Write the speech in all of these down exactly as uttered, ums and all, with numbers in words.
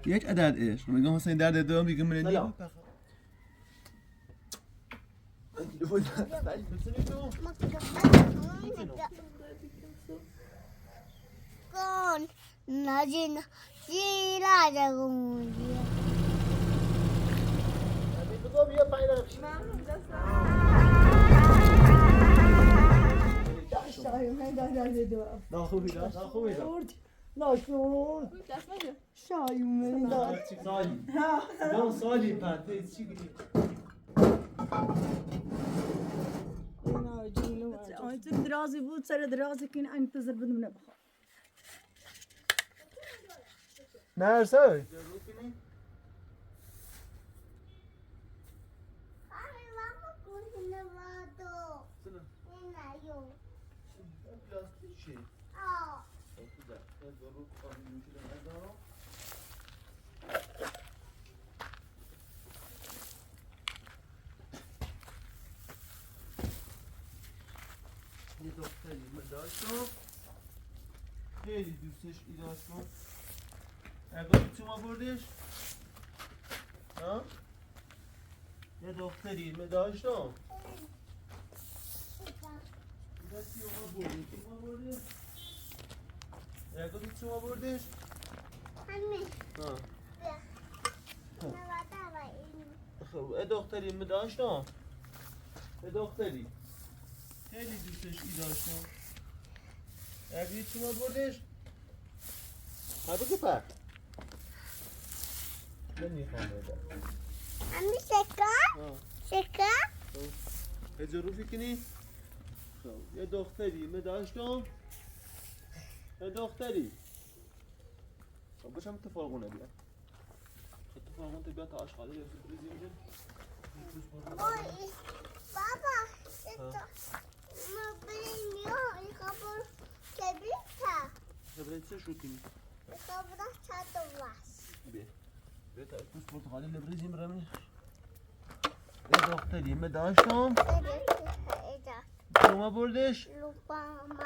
یک عدد عشق. می‌گم حسین درد دو، می‌گم من لا. کن نجن جیلا جگونجی. نه خوبی، نه خوبی. ناشون. شای من داد. سالی. ها. دو سالی پرده چی گیری؟ آی، تو درازی بود، سر درازی کن، انتظار بدم نبخواه. نه، سر. پلاستیکی. آه. خب، بذار. من ضرور خواهیم نوشیدن ندارم. یه دختری من داشتم. خیلی دوستش داشتم. اگه تو ما بردش؟ ها؟ یه دختری من داشتم. بس یه ما بردش، یه ما بردش. اگه تو ما بردش؟ همین. ها. بیا. خب. نواده و این. خب، ای دختری من داشتم. ای دختری. خیلی دوستش ای داشتم. اگه تو ما بردش؟ ها، بگو پر. من می‌خوام بدم. امی شکا؟ ها. شکا؟ ها. هجا رو فکر کنی؟ خب، یه دختری من داشتم. یه دختری. خب، بچم تو فرقونه بیا. خب، تو فرقونه بیا تا آشغالی بیا، بریزیم اینجا. بابا، ها. ما بریم یا، این خبر کبریت. کبریت چه شوتینی؟ این خبر چطور واس. بیا. بیا تا دوست پرتغالی لبریزیم رمی. یه دختری من داشتم. شما بردش؟ لوباما.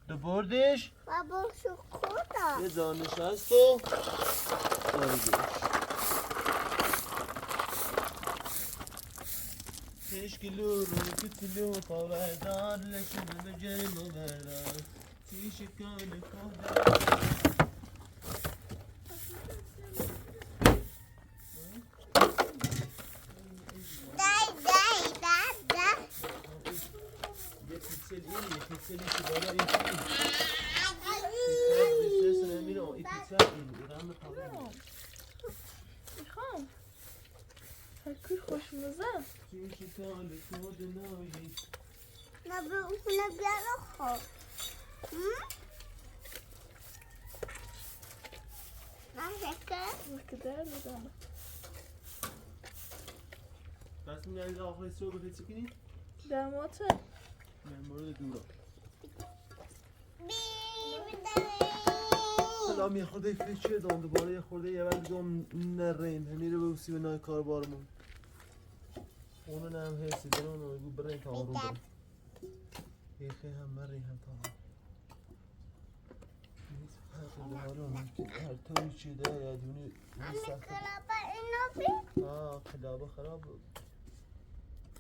تو بردش؟ بابا، شکر. یه جا نشست و بردش. پیش گلو رو کتلو پاوردار لشم به گرم و بردار. چی شکان خدا. دای، دای، دای، دای. یه پیکسل این، یه پیکسل این که بالا این این. پیکسل، پیکسل همین، این پیکسل این، این هم تمام. می‌خوام. هر کوی خوشمزه. چی شکان خدا نایی. نه، به اون بیار خب. هم؟ نه، شکر. نه، که در بزنم. پس می‌گردی آخر صبح به چی کنی؟ در مورد؟ در مورد دورا. بی، بی، بی. حالا یه خورده فکر دارم دوباره، یه خورده یه ولی دوم نرین. همیره به اسی و نای کار بارمون. اونو نه هم حسی داره، اونو بگو برین تا آروم برین. یه خیلی هم مرین هم تا آروم. هر طوری چی ده، یا دونی امی سخت. کلابا اینو بی؟ آه، کلابا خراب.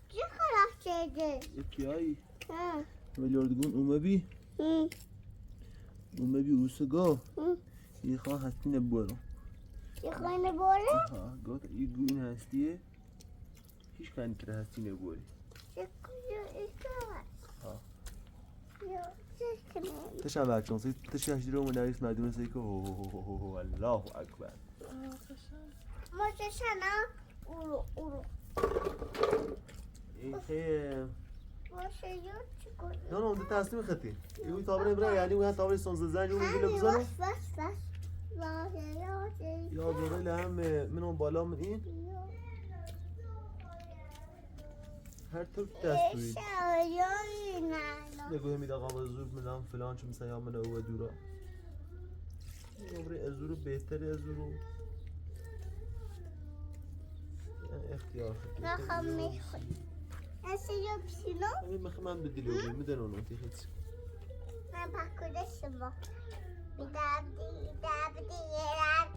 چی خراب شده؟ یکی آیی. ها. ولی اردگون اومه بی. هم. اومه بی اوسگا. هم. یه خواه هستینه بورو. یه خواه اینه بورو؟ آها، گفت یه گو این هستیه. هیچ کاری که هستی نگوی. ها. تشا بچون، سی تشا هشت رو من نریس مدونه سی که هو هو هو هو هو هو، الله اکبر. ما چشانا اورو اورو. این خیلی. ما شیو چیکو. نه، نه، اون تصمیم خطی. یه تابره برای یعنی اون تابره سونزده زنگ اون گیلو بزنه. واش، واش، واش. یا دوره لهم من اون بالا من این. هر طور دست بگیر. نگو همی دقیقا به زور بدم فلان چون مثلا یا من او دورا. این عمری از زور بهتری از زور. یعنی اختیار خود. نخوام می‌خوری. اصلا یه پیشینو. همین مخ من به دل اوگی می‌دن اونو تی هیچ. من پاکوده شما. بیدابدی، بیدابدی،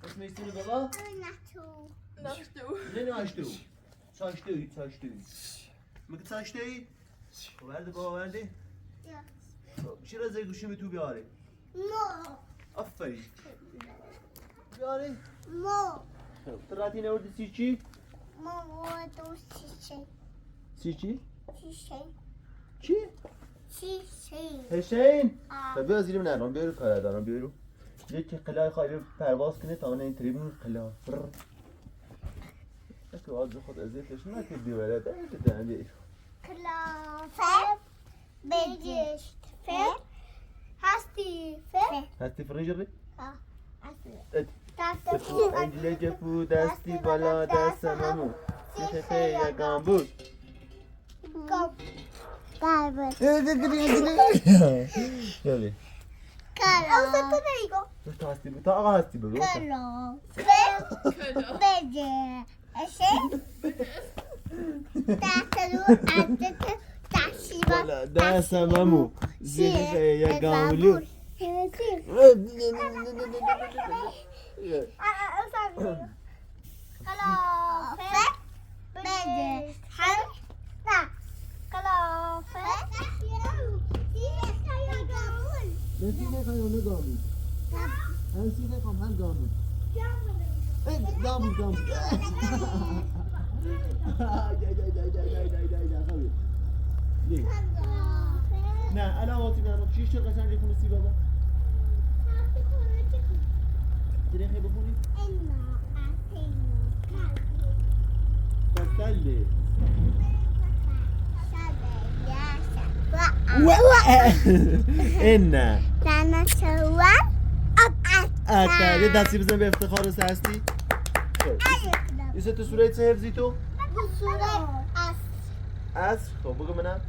Hvad smister du, baba? Nacho. Nacho. Ne nacho? Saçtı, saçtı. Mı saçtı? Verdi, baba, verdi. Ya. Şiraz zey guşimi tu biyari. No. Aferin. Biyari. No. Tırati ne orada siçi? Mo orada siçi. Siçi? Siçi. Çi? Siçi. Hüseyin. Aa. Tabii hazırım ne? Onu bir karadan, onu bir. یه که قلای خواهی پرواز کنه تا اون این تریبون قلا. فر. که آج خود ازیتش نکرد دیواره، ده که دنده. کلافه، بجشت، فر، هستی، فر. هستی فرنجری؟ آه، هستی. ات. دست ات. انجلی جفو، دستی بالا، دست همو. سیخه خیلی گام بود. Go. Garbage. Tabii. Kara. Olsa da ne go? Dur, ta hasti bu, ta hasti bu. Kara. Kara. Bece. Eşek. Tahtalu, atete, tahşiba. Valla, da samamu. Zehre ya gamlu. Aa, aa, aa, sorry. Kalofe, bedi, han, na. Kalofe. Ne diye kayonu gamlu? هم سینه کن، هم دامون. ای، دامون، دامون. آی، آی، آی. نه. نه، الان وقتی می‌رم. چی شد قشنگ خونه سی بابا؟ درخه بخونی؟ تسلی. و، و. ان. اتر. یه دستی بزن به افتخار سستی. خب. ایسه تو سورهٔ چه حفظی تو؟ سورهٔ عصر. عصر؟ خب بگو منم. اه،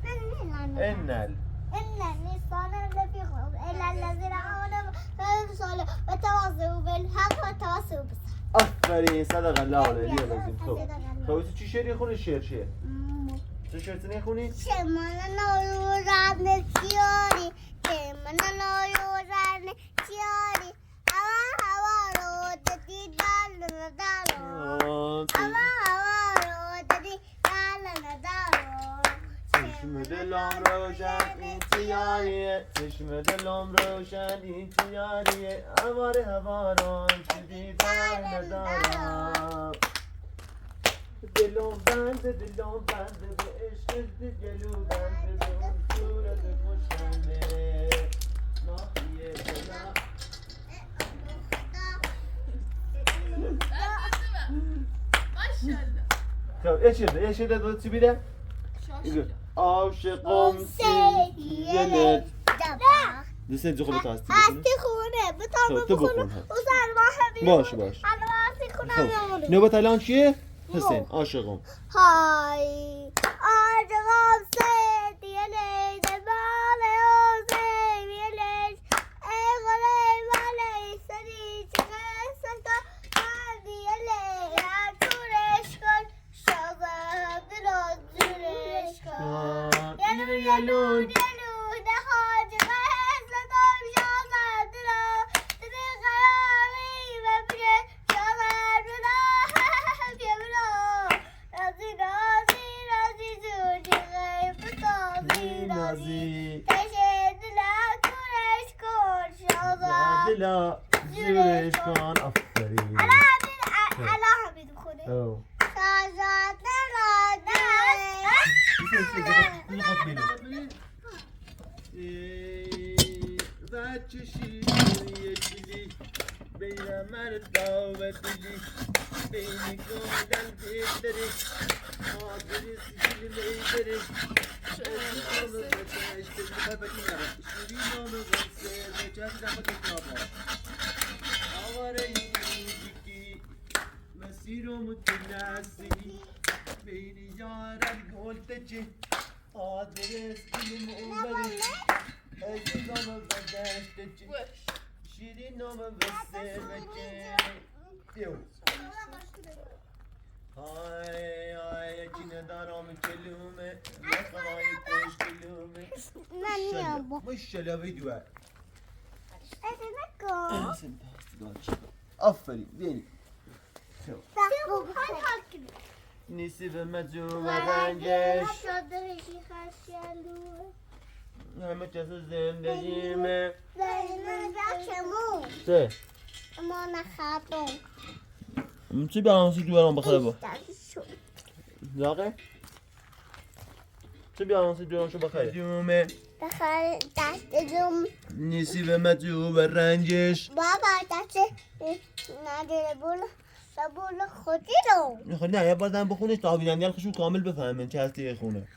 من نمی‌دونم. ان ال. ان الانسان لفی خسر الا الذین آمنوا و عملوا الصالحات و تواصوا بالحق و تواصوا بالصبر. آفرین، صدق الله العلی العظیم. خب. صدق الله. خب، تو چی شعری خونی؟ شعر، شعر. مم. تو شعر نخونی؟ شمال نوران سیاری، شمال نوران سیاری. هوا هوا رو دادی دال ندارم. آه، هوا هوا رو دادی دال ندارم. چشم دلم روشن این سیاریه، چشم دلم روشن این سیاریه، هوار هواران چه دیدار ندارم. دلم بنده، دلم بنده به عشق تو، گلو بنده به اون صورت خوشبنده. ماهی دلم. خب، یه چیز، یه چیز دو چی بیده؟ عاشقم سیدیلت. دوست داری خب تو هستی بخونی؟ هستی خونه، بتام خب، تو بخون، بخون، ها. باشه، باشه. خب. نوبت الان کیه؟ حسین، عاشقم. های، عاشقم سیدیلت، بال حسین بیلت. ای خدای، بالای سری چه قصه تو، سیدیلت، تو رشکن. شازده را زورش کن. یلو، یلو، یلو، ده حاج قصه دار. شازده را دل قراری و بیره. شازده را، بیا برو. راضی، راضی، راضی، زوری غیب سازی، راضی. تشه دل کورش کن. شازده دل زورش کن. آفرین. الان حمید، الان حمید خونه. او. شازده را نه. بیا، بیا، بیا، بیا. ای، بچه شیرینی دلی، بین مردا و دلی، بین گلن دلدری، آدرس دل میدری. شیرین نام و دشت، بابا، این نام. شیرین نام و دشت، بچه شیرین نام و دشت، بابا. آواره یکی، مسیرم دلسی، بین یاران گل تچه. آدرس بیلیم اومدی. عزیزم و دشتچی. شیرین نام و سرچی. یو. های، های، یکی ندارم کلومه. نخواهی کش کلومه. ماشاءالله، ماشاءالله، ویدیو. آفرین، بینی. نیستی و مجو و رنگش. همه کس زندگیمه. سه. چی بیانسی دوارم بخیر با؟ لاغه؟ چی بیانسی دوارم شو بخیر؟ دومه. بخیر، دست دوم. نیستی و مجو و رنگش. بابا، دست نداره بول. بول خودی رو. نه، خب نه، یه بار دارم بخونش تا بینندگان خودشون کامل بفهمن چه هستی خونه.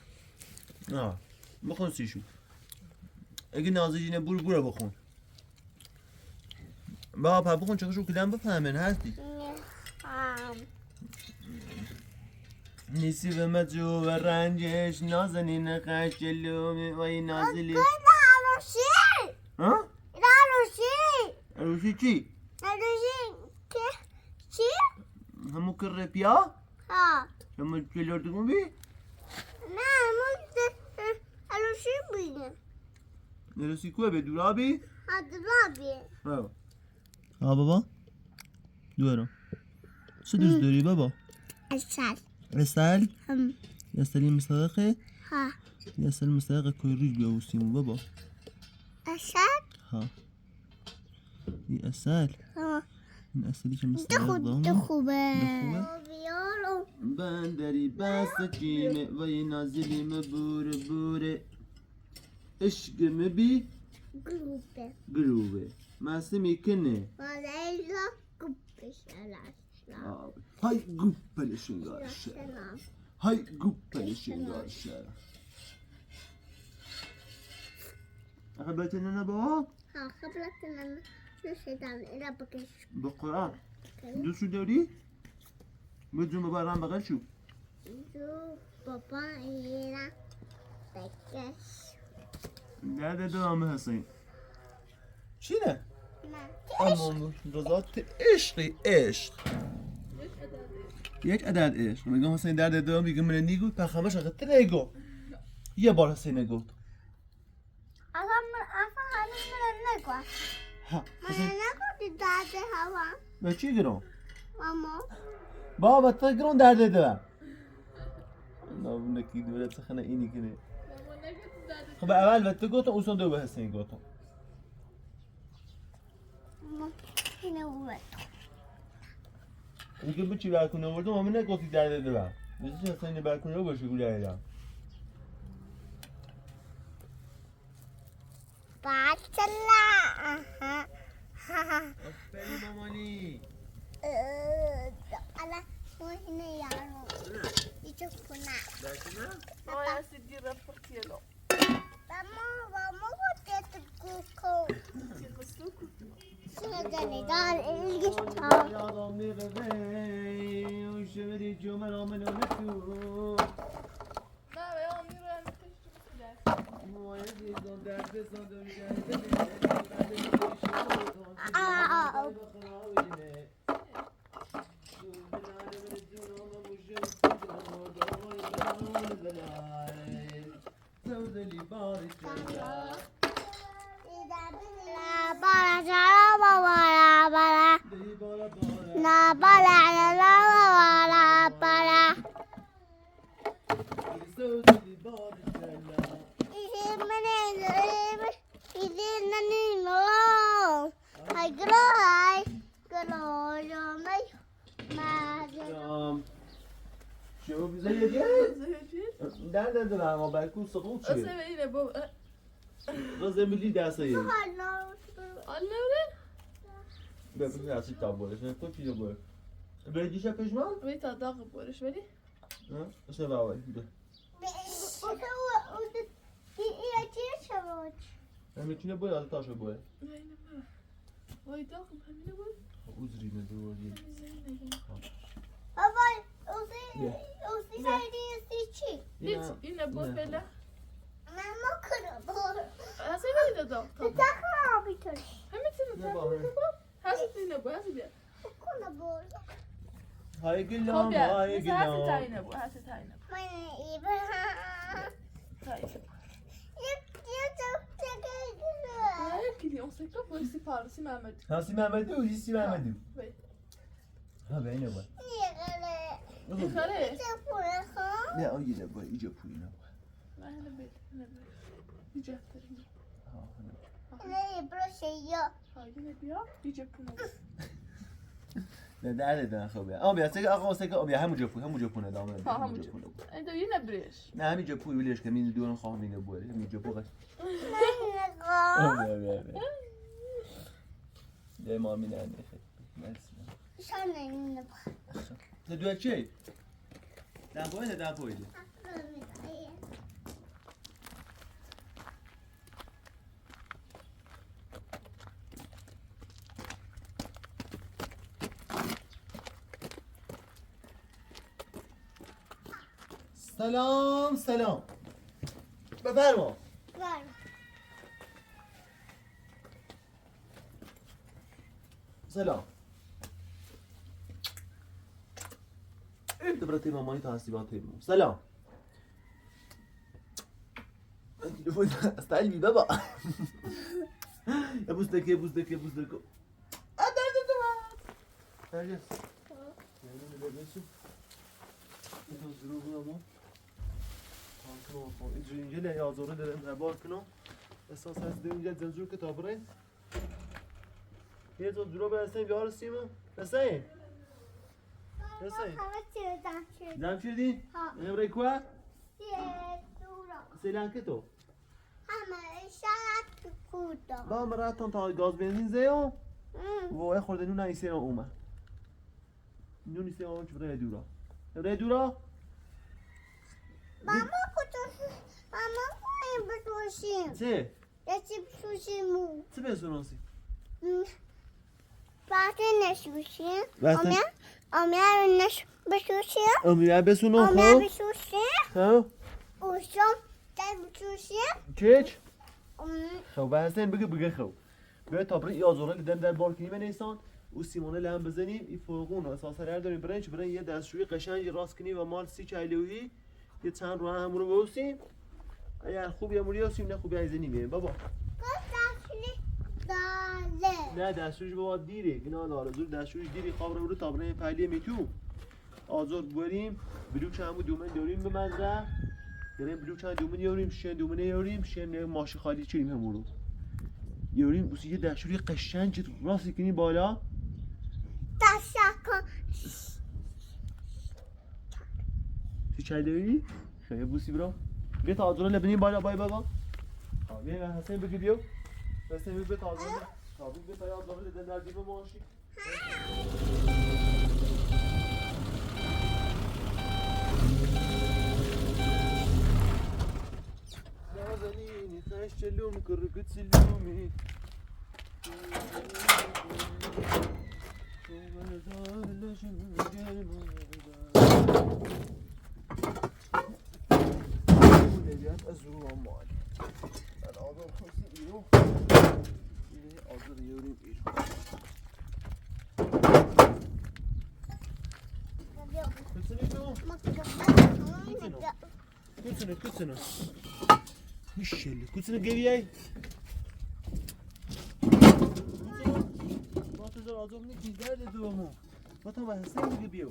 آه، بخون سیشو. اگه نازنینه برو، برو بخون. بابا، بخون چه خودشون کلام بفهمن هستی. نه، آم. نیستی و مجو و رنگش، نازنین قش جلومی و این نازلی. ها؟ عروسی. عروسی چی؟ عروسی که چی؟ همون که رپیا؟ ها. همون که لردگون بی؟ نه، همون که عروسی بی. عروسی کوه به دورا بی؟ ها، دورا بی. ها. ها بابا؟ دورا. چه دوست داری بابا؟ عسل. عسل؟ هم. عسلی مستحقه؟ ها. عسل مستحقه که روی بیاوسیم بابا. عسل؟ ها. في عسل؟ ها. من عسل كم دخل، دخل. دخل. بندری بسکینه و نازلی مبوره بوره. عشق مبی گروبه. گروبه. ماسمی کنه. والله گوپش الان. آه. های گوپل شنگار شهر. های گوپل شنگار شهر. آخه بتنه نه بابا؟ ها، خبرت من شو شدم الى بکش. بقرآن. دوستو داری؟ بجون بابا رام بغل شو؟ جو بابا ایران بکش. نه ده دو هم حسین. چی نه؟ نه. اما رضا ت-، عشقی، عشق. یک عدد عشق. میگم حسین درد دو، میگم من نیگو، تا خمش خطر ایگو. یه بار حسین گفت. اصلاً من، اصلاً هنوز من نگفت. ها، من حسین. نگفتی درد هوا. به چی گرون؟ ماما. بابا، تو گرون درد دو. نه، اون کی دوره چه خنه اینی کنه. خب، اول به تو گفتم، اوسان دو به حسین گفتم. اینو بود. اینکه به چی برکونه آوردم، اما نگفتی درد دو. بیزی حسین برکونه رو باشه گوله ایران. باتلا. آفرین مامانی. اه، حالا ماشین یارو. نه. ایچو کنه. باتلا. آیا سیدی رفت پرتیلو. بابا، بابا، گوکو. سیدی گوکو. سیدی دال، ایلگیش. آدم می‌گه، شمری جمعه نامه نامه تو. Tamam. Şu bize yedi. Nereden de ama belki usta bu şey. Asa ve yine bu. Kız Emily de sayı. Anne öyle. Ben bir şey açık tablo. Şimdi koç yine bu. Böyle gişe pejman. Ve ta daha bu iş veri. Ha? Sen daha var. Hem içine boy, altı taşa boy. Aynen. Vay, takım, hem ne var? Uzrine doğru değil. Hem üzerine gel. Baba, o şey, o şey seçi. Hiç, yine bu böyle. Mama kırıldı. Aa, sen öyle de. Takım abi tür. Hem içine takım. Hazır yine bu, hazır ya. Hay gülüm, hay gülüm. Hasi tayna bu, hasi tayna. Tayna. Hay gülüm, o seka bu si paru, si Mehmet. Ha, si Mehmet, o si Mehmet. Ha, ben ne var? Niye kare? Niye kare? Ya, o yine bu, iyice puyuna bu. Aynen böyle, aynen böyle. Rica ederim. Ha, hani. Ne, böyle şey yok. Ha, yine bir ya, iyice puyuna bu. Ne, ne, ne, ne, abi ya. Abi ya, sen, abi sen, abi ya, hem ucu puy, hem ucu puy ne, tamam. Ha, hem ucu puy. E, de yine bir iş. Ne, hem ucu puy, öyle işte, min diyorum, ha, min bu, hem ucu puy. Abi, abi, abi. De, mami, ne, ne, ne. Sen ne, ne, ne. Sen dua şey. Daha koy da, daha koy. سلام، سلام. بفرما. بفرما. سلام. انت برای تیم مامانی تحصیلات تیم. سلام. تلفن استعيل بيه بابا. يا بوس لك، يا بوس لك، يا بوس لك. Nergis. Tamam. Yanına bir de besin. Bir de zırhını ama. Tankın olsun. İdrin gel ya, zor ederim. He, bakın o. اساس هست دونجا زنجور که تابره. یه تو درو به حسین بیار سیمو. حسین. حسین. جمشیدی؟ ها. امره کوه؟ سیلان که تو؟ همه شرط کودا. با مراتون تا گاز بنزین زیو. و خورده نون ایسه اومه. نون ایسه اومه چه برای دورا. برای دورا؟ ماما کجا؟ ماما کجا بسوشیم؟ چه؟ یه چی بسوشیم؟ چه بسوشیم؟ پاتنش بشین. وقتی امیا، امیا نش بشوشیم. امیا بسونو امیا خو. بشوشیم. ها؟ اوشم تن بشوشیم. چیچ؟ ام. خو به حسین بگه بگه خو. به تابری یا زوره دیدن در بار کنیم نیسان. او سیمونه لهم بزنیم. ای فوقون و اساس هر داریم برنج برن یه دستشویی قشنگی راست کنیم و مال سی کیلویی. یه چند رو هم رو بوسیم. اگر خوب یه موری هستیم، نه خوب یه زنی می‌بینیم. بابا. گفت دستشویی داره. نه، دستشویی بابا دیره. گناه داره. زور دستشویی دیری خواب رو رو تابره پهلیه می‌تو. آزار بوریم. بلوک هم دومن داریم به مزرعه. داریم بلوک هم دومن یاریم، شن دومن یاریم، شن نه ماشی خالی چیریم هم رو. یاریم، بوسی یه دستشویی قشنگ راست کنی بالا. دست کن. تو چای داری؟ خیلی بوسی برو. بیا تا آجرا لبنی بالا بای بابا. ها، بیا حسین بگی بیو. حسین بگی بیا تا آجرا. ها، بگی بیا تا آجرا لبنی در دیو ماشی. نازنینی خش لوم کرکت سلومی. کوچنه، کوچنه. ماشاءالله، کوچنه گریه. ما تو زر آزم نیکی درد دومو. ما تو با حسین دیگه بیو.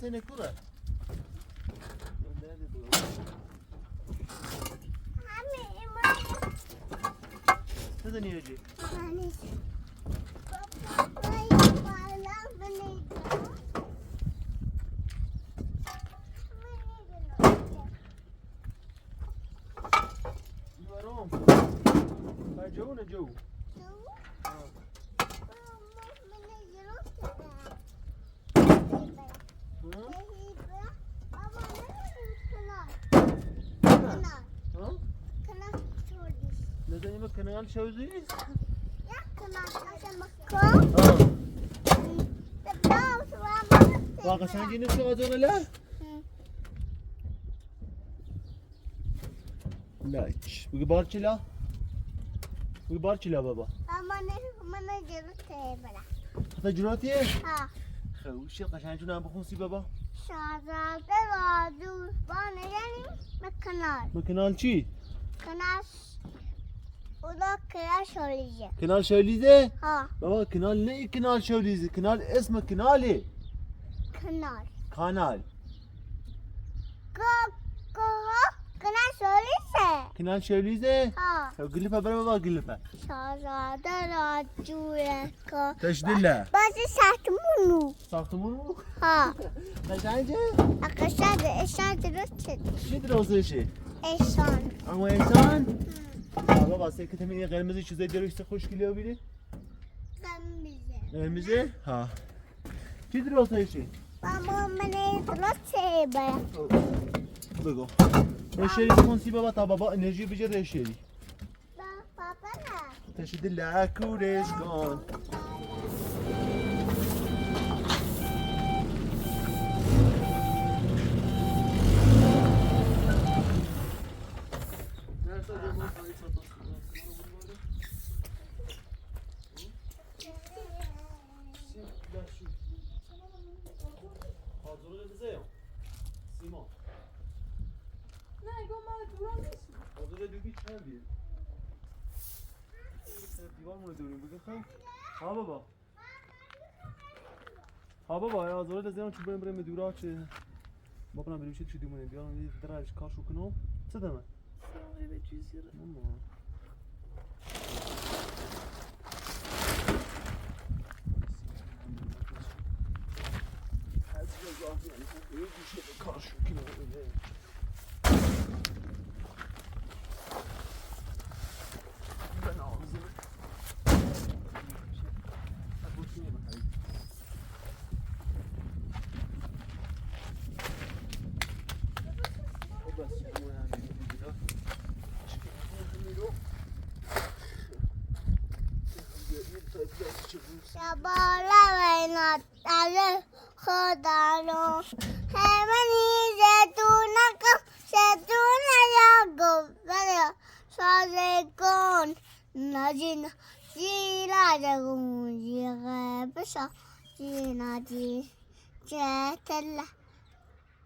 Sen kura. Nerede bu? Hadi ne yiyecek? Ivarım. Vai giù o giù? Giù. Ah. Mamma, me ne giù. Hı? Baba, ne demek kanal? Kanal. Hı? Kanal söylüyoruz. Ne demek kanal söylüyoruz? Ya kanal, sen bak. Ha. Baba, sen yine soracağın öyle? Hı. Laç. Bu barçı la. Bu barçı la baba. Ama ne, bana cırık bırak. Hatta cırık ye? Ha. Xew, şey, قشنگ جون هم بخون سی بابا. شاهزاده راجو بانه یعنی به کنار. به کنار چی؟ کنار. O da Kanal Şöylesi. Kanal Şöylesi? Ha. Baba, kanal ne? Kanal Şöylesi. Kanal ismi kanali. Kanal. Kanal. Ko, ko, Kanal Şöylesi. Kanal Şöylesi? Ha. Ya, gülüpe, baba, gülüpe. Şahzade Racuya. Teşdille. Bazı sahtımını. Sahtımını? Ha. Kaçıncı? Arkadaşlar, eşan dürüst. Nedir o şey? Eşan. Ama eşan? Hı. Baba, sen kitabın kırmızı çizgi görüyorsun, hoş geliyor biri. Kırmızı. Kırmızı? Ha. Nedir o şey? Baba, bana dürüst şey be. Luego. Reşeri konsi baba, ta baba, enerji bize reşeri. Teşekkürler, kureş kon. دیوار مونه دوریم بگه خیلی. ها بابا. ها بابا، یا زوره ده زیان چوبه بریم دورا چه. بابا، من بریم چه چی دومونه، بیان یه درایش کار شو کنم. چه دمه؟ صاحب جزیره. ماما. شبالا وینا دل خدا رو. همینی زیتون کم، زیتون یا گوبر سازگون. نازینا، زینا جگون، جیغه بسا، زینا جی، جتلا،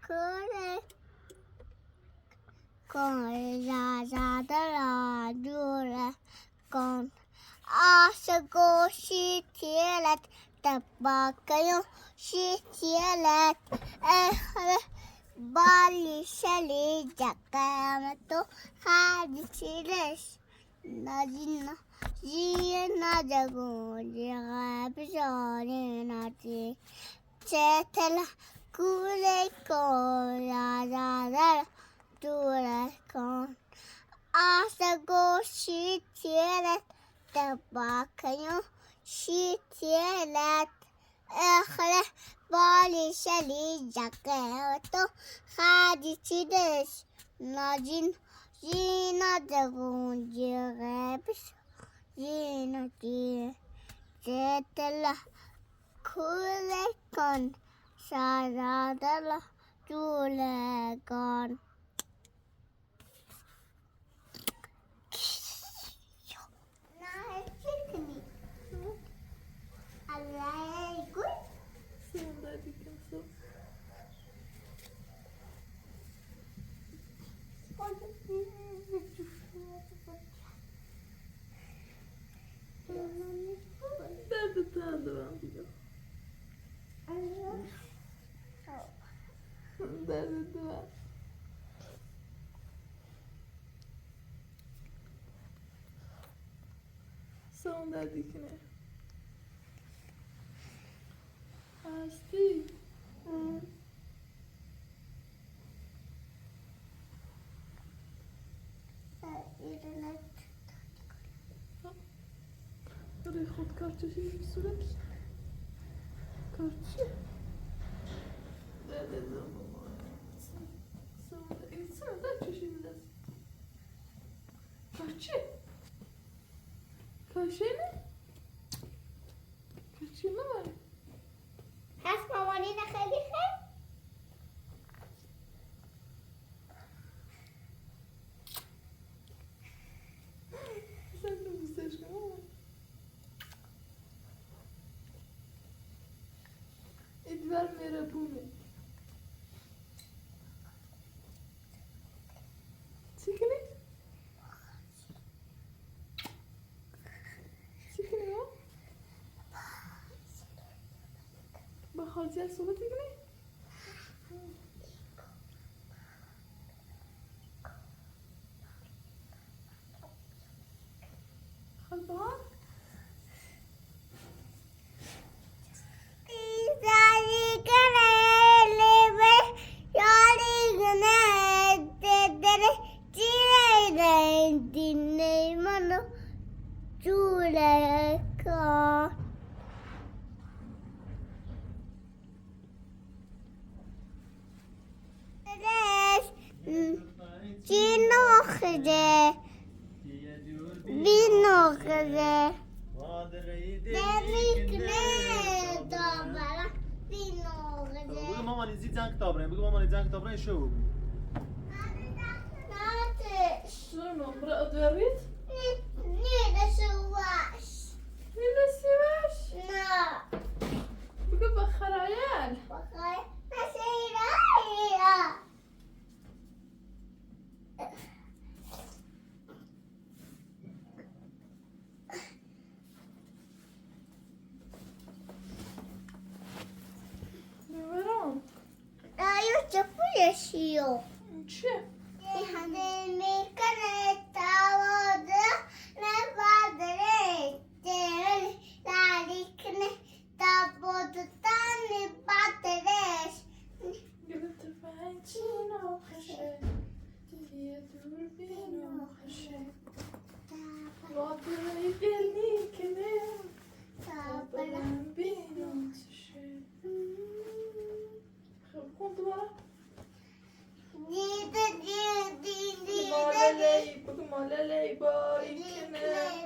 کوره، کوره، زا، زا، دلا، دوره، کن. آسگو شیتیلت، تباکیو شیتیلت، اخر، بالی، شلی، جقامتو، خادی، چیلش. نازینا، زینا جگون، جیغا بزاری نازی. چتلا، کوله، کولا، زادر، دورکان. آسگو شیتیلت، تباکیو شیتیلت. اخره، بالی، شلی، جقه، تو، خادی، چیدش. نازین، زینا، دگون، جیغه، بش، زینا، جی، جتلا، کوله، کن، شارادلا، جوله، کن. Dá, dá, dá, dá. Dá, dá, dá. Saudade que, né? Asti. Hadi, خود کارچه شیمی بسوره. کارچه. ده، ده، ده، بابا. سو، سو، اینسان ده چه شیمی ده؟ کارچه. کارچه نه؟ کارچه نه؟ هست مامانی نه خیلی خیلی؟ Sen de bu ses ama. Edward Merabune. Çekilin. Çekilin o. Bak, hadi, sonra çekilin. Hadi, bak. Çi noxde? Bi noxde. Demek ne? Dabara bi noxde. بگو مامان، ایزی جنگ تابرین. بگو مامان، ایزی جنگ تابرین شو. Şunu, bura öderiz. Ne, ne de savaş. Ne de savaş? Na. Bugün bak harayal. Bakay. Nasıl ya? چیه؟ یه همه می‌کنه تا وادر نبادره، دل لالیکنه تا بودتن بادرش. گلت فنچین آخشه، تیه دوربین آخشه. وادر گلی کنه، تا بلند بین آخشه. خب، بخون دوباره. دیده، دیده، دیده، دیده. ماللی، بگو ماللی، باری دیده کنه،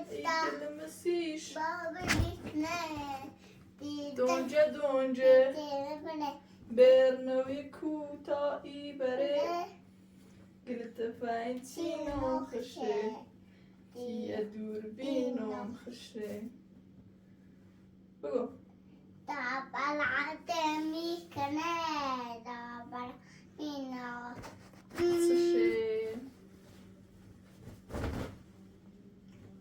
کنه، ایدل مسیش. بابا دیکنه. دیده. دونجه، دونجه. دیده کنه. برنوی کوتاهی بره. بره. گلت فنچین آخشه. تیه دوربین آخشه. بگو. دابل عدمی کنه، دابل مینا. چشه؟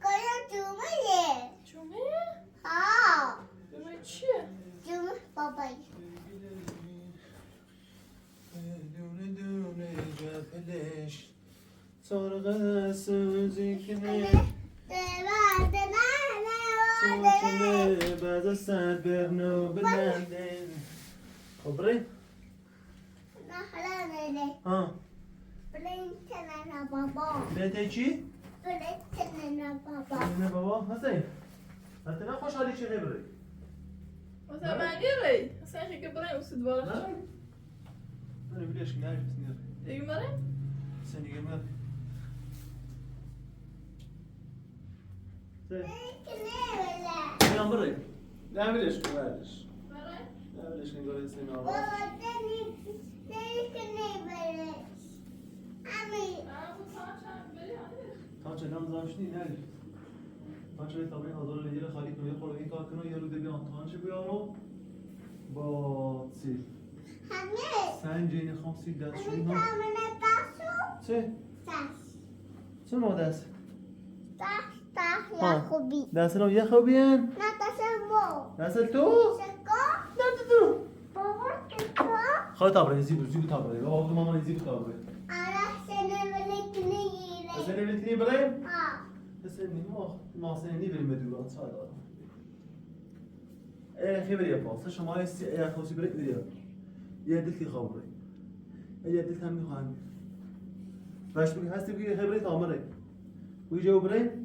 کجا جمعه؟ جمعه؟ ها. جمعه چیه؟ جمعه بابایی. دونه دونه گپلش. سرغ سوزیکنه. سوچنه بزه سر برنو بلندن. خب، بریم. ها. بلند کنه بابا. بهتر چی؟ بلند کنه بابا. بلند بابا. حسین. حتی نه خوشحالی چی خبره؟ مثلا معنی ری. مثلا خیلی که برای اون سود وارد. نه؟ نه، بیلش نه، نه. دیگه مره؟ سن دیگه مره. سن. نه، بره. نه، بیلش نه، بیلش. بره؟ نه، بیلش نه، گره سن آواز. بابا، سن، سن که نه بره. امی. آه، بو تا چند بره، آره. تا چند هم زمشنی، نه. تا چند تا بره، حاضر یه خالی کنه، یه خورده این کار کنه، یه رو دیگه آن تا چه بیارو. با سیل. همه. سنج این خام سیل دست همه شوی، ها؟ تا من دستو. چه؟ دست. چه ما دست؟ دست، دست ها. یخو بی. دست رو یخو بیان؟ نه، دست مو. دست تو؟ شکو؟ نه، تو تو. بابا، تو تو. خواهی تا برای زیبو، زیبو تا برای. بابا، تو ماما زیبو تا برای. آره، سنه ولی کنی گیره. سنه ولی کنی برای؟ ها. سنه ما، ما سنه نی بریم دوران، ساده. اه، خبر یه پاس. شما یه سی-، یه خوشی برید دیگه. یه دل تی خبره. یه دل هم می‌خوام. باش بگی هستی بگی خبره تا آمده. بگی جو بره.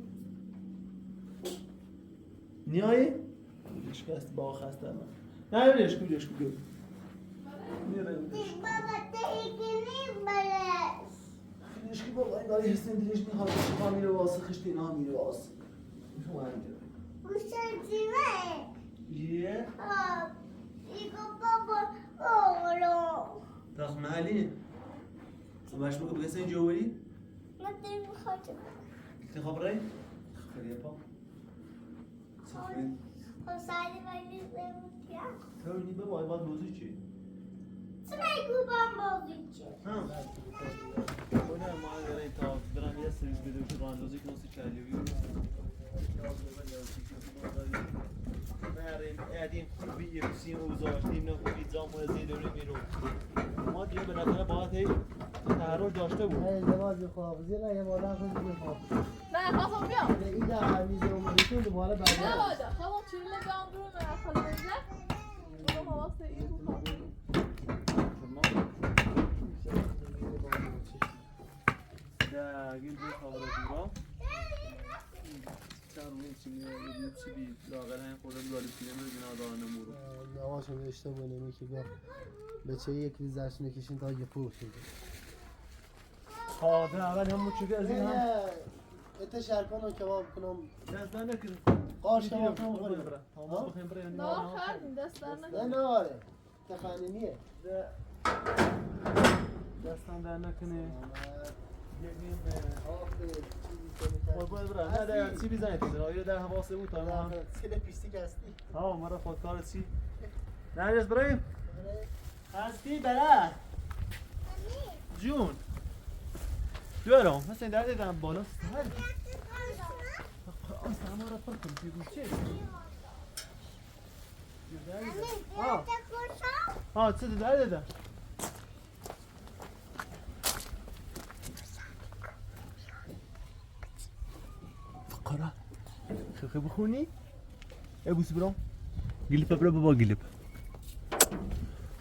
نیایی؟ شکست با خسته من. نه، ولش کن، ولش کن، بیا. بیا، بیا، ولش کن. بابا، تهیه کنی بلش. ولش کن بابا، این داری حسین دلش می‌خواد. خامیر واسه، خشتی نامیر واسه. می‌خوام همینجا. گوشه جیوه. یه؟ آه، ایگو بابا، آه، آه. تخمه علی. تو باش بگو بگه سن جوری؟ من دل می‌خواد. تی خبره؟ خبره پا. خب، سالی ولی بموتیا. تو نی بابا، باید بازی چی؟ چرا گوبان بازی چی؟ ها. اونه ما گره تا برم یه سریز بدم که راندوزی کنسی کلیوی. بریم ادیم خوبی یه سیم اوزاشتیم نه خوبی جام و زیدوری میرو. ما دیگه بالاخره باید هی تحرک داشته بود. نه، ازدواج خداحافظی نه، یه مادر خود دیگه خداحافظی. نه، خواستم بیام. نه، این در میز اومده که دوباره برگرد. نه، واجه، خواستم چیزی بیام دور من خاله بزن. بابا، حواست این بود. ده، گل بیا خبره دورا. چند روز چی می‌آید، چی بی لاغر هم خورده داری پیله می‌دونه دارن مورو. آه، یواش اشتباه نمی که گفت. به چه یک ریز زرش می‌کشین تا یه پول شده. ها، ده اول هم چی از این هم. ات شرکان رو کباب کنم. دست در نکن. قارش کباب کنم. برا. تمام، ها؟ بخیم برا، یعنی نه، واقعاً خرد، دست در نکن. نه، نه، آره. تخنینیه. ده. دستان در نکنه. سلامت. یه نیم، اه، آب، چیزی کنی کرد. قربان برا. نه، ده هستی؟ چی بیزنی تو؟ آیا در حواس بود، نه، تمام. سیل پیستی که هستی. ها، مرا خودکار چی؟ نرگس بریم. آره. هستی برا. جون. بیارم. مثلاً در دیدم بالا سر. آن سما را پر کن، چی گوشه؟ آه. آه، چی در دیدم؟ خب، خب، بخونی. ابوس برو. گلیپ برو بابا، گلیپ.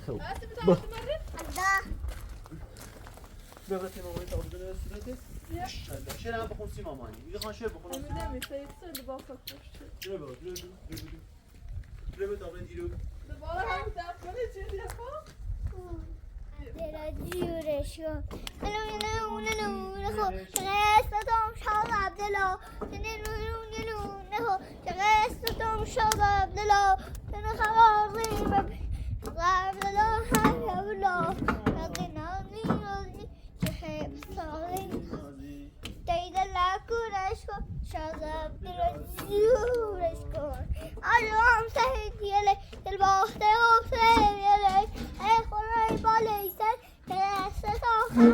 خب. با. بیا، بیا، تمام، تا بزنه صورتت. یا. ماشاءالله. شعر هم بخون سیما مانی. یه خان شعر بخون. همین نمیشه، یک سال با فکر داشته. بیا، بیا، بیا، بیا، بیا، بیا. بیا، بیا، تا بزنه ایرو. دوباره هم دفعه چه دفعه؟ دلا جورش کن. نو، نو، نو، نو، نو، خو. قصه تام شاز عبدالله. نو، نو، نو، نو، نو، خو. قصه تام شاز عبدالله. نو، نو، خو. عبدالله، هر عبدالله. نازی، نازی، نازی. چه خیلی سالی. دیده لکورش کن. شاز عبدالله جورش کن. آرام سهدیه لی. دل باخته و سهدیه لی. ای خدای بالیسن. پرست آخر.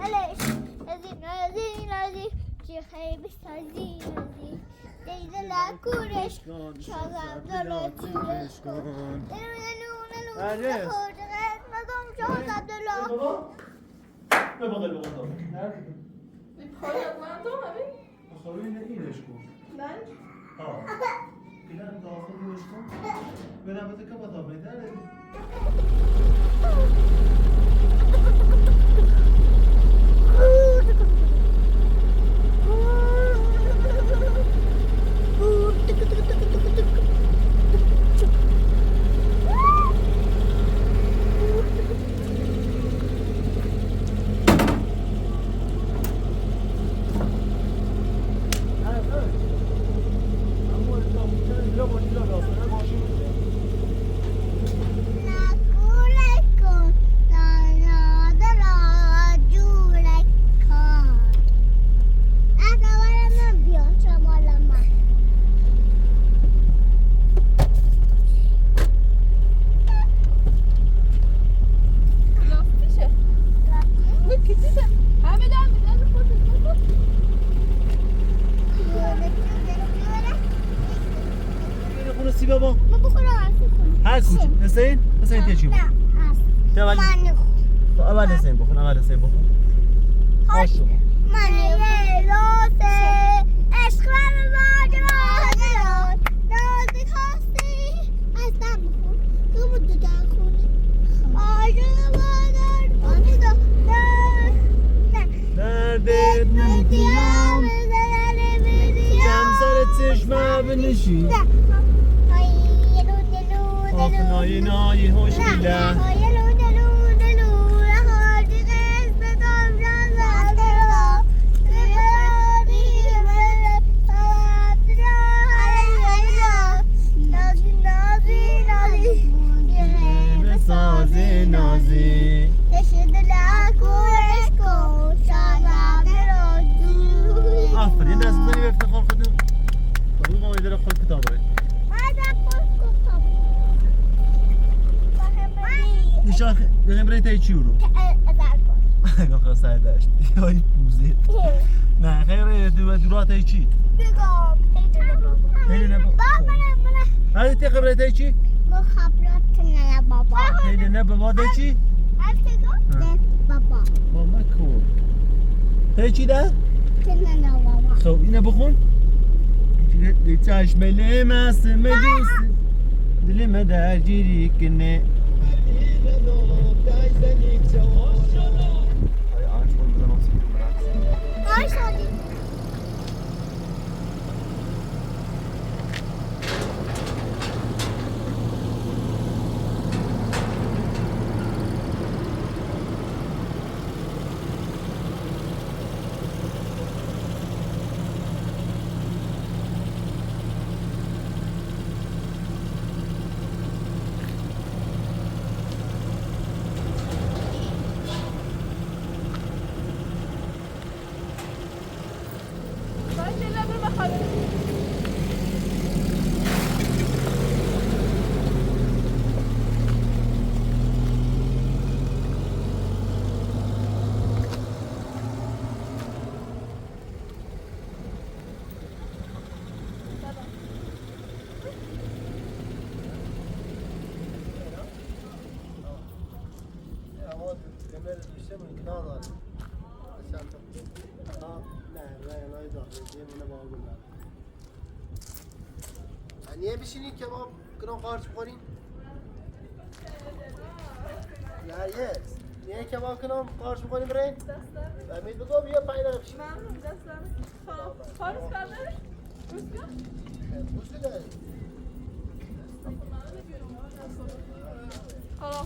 الش. نازی، نازی، نازی. چه خیلی سازی، نازی. دیده لکورش کن. شاز عبدالله جورش کن. نو، نو، نو، نو. بله. خورده قسمتم شاز عبدالله. بابا. بیا بغل بغل. نرده؟ Bir parmaklarında mı abi? Bakalım yine iyileş bu. Ben? Tamam. Plan dağılsın iyileş bu. Ben abi tıka bakalım. Nerede? Lastik şey. Bu küçük de. Hemen, hemen, hemen. خونه سی بابا. ما بخورم عسل کنم. هر کوچه. حسین؟ حسین تیه چی بخور؟ نه، عسل. تیه ولی. من نخور. خب، اول حسین بخور، اول حسین بخور. باشه. من نخور. عشق من باجه باجه. نازی خواستی. از دم بخور. تو بود دو تا خونی. آجه بادر. آجه بادر. نه. دردت می‌دیم. کم سر چشمه بنشین. آخ نای نای خوشگله. نازی نازی. ساز نازی. آفرین، دست بزنی به افتخار خودتون. بابا، ما می‌ذارم خود کتاب رو. ایشان خ-، بگم برای تای چی رو؟ نخواه سر داشت. یا این موزه. نه، خیر، دو-، دورا تای چی؟ خیلی نه با-، بابا، نه، نه. هذه تخبر تای چی؟ مخابرات نه بابا. خیلی نه بابا تای چی؟ هذه تخبر؟ نه بابا. بابا کو؟ تای چی ده؟ نه بابا. خب، اینه بخون. چشم لمس مدوس. دل من درگیری کنه. آی، آنچه بود بودن اون سیدی برد. آی، سادی. نییه بیشینین کباب کنم قارچ بخورین؟ نه، یس. نییه کباب کنم قارچ بخورین برین؟ و امید بگو بیا پایین بشین. ممنون، دست درد نکنه. خب، پاریس کردن؟ روز بیا. روز بیا. خلاص.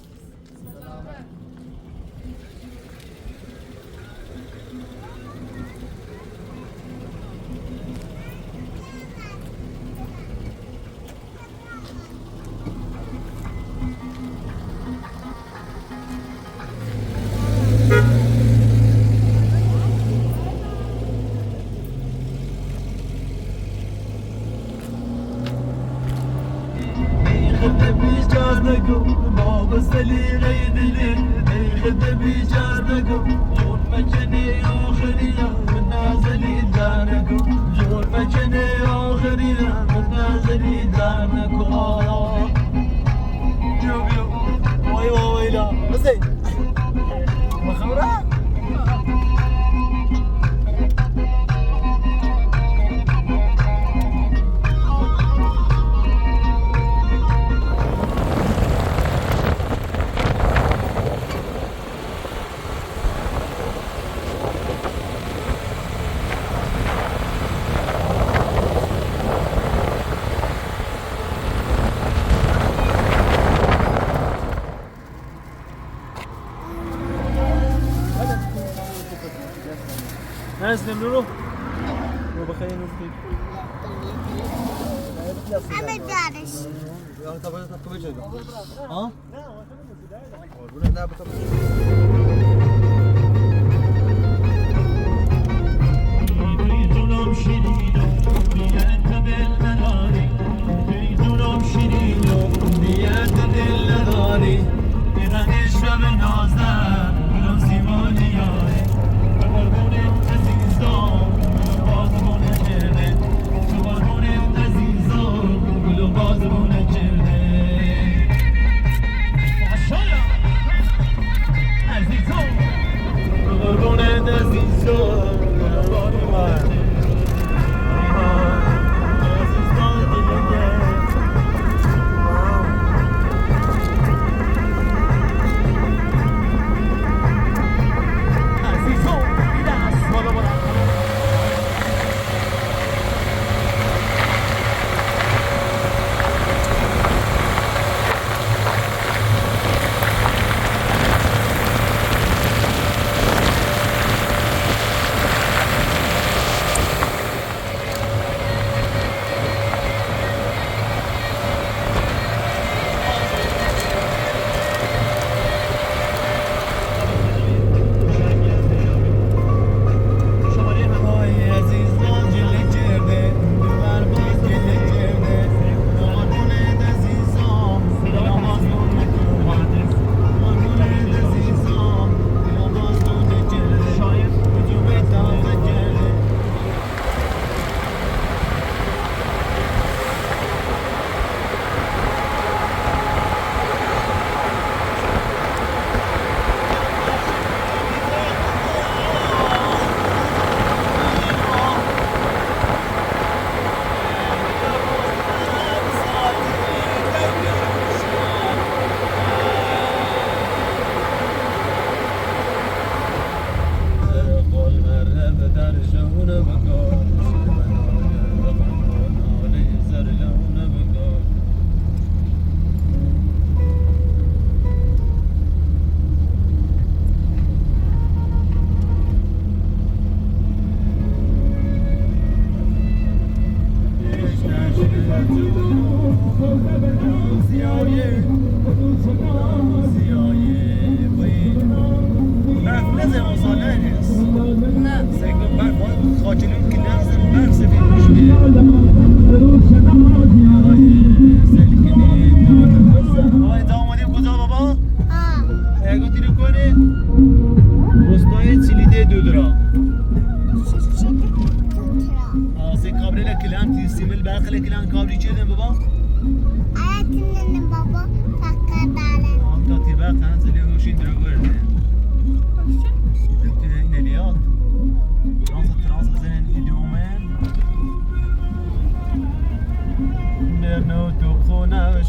Neresi dönüyor o? Dur bakayım. Ama bir tanesi. Ha? آقای دامادی کجا بابا؟ ها. اگه تیرو کنی؟ روستای چیلیده دودرا. آه، سه کابریلا کلان تی سیمل برخل کلان کابری چه دن بابا؟ آیا تنن بابا فقط دارن. آه، تا تی برخ تنن زلی هوشین درو برده. تنن ایلیاد. ترانس، ترانس زنن ایدومن.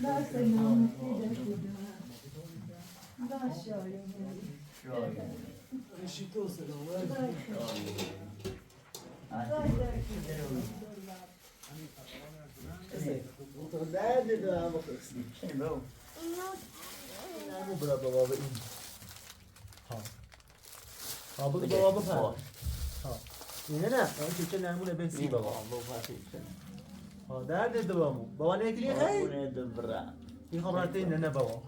لا سلام، في ذاك الدماء. لا شايين. شايين. ها. ها، بگو بابا بپر. ها. اینه نه، اون که چه نمونه بسی بابا. ها، درد دوامو. بابا نه کلی خیلی. این خبر تین نه بابا.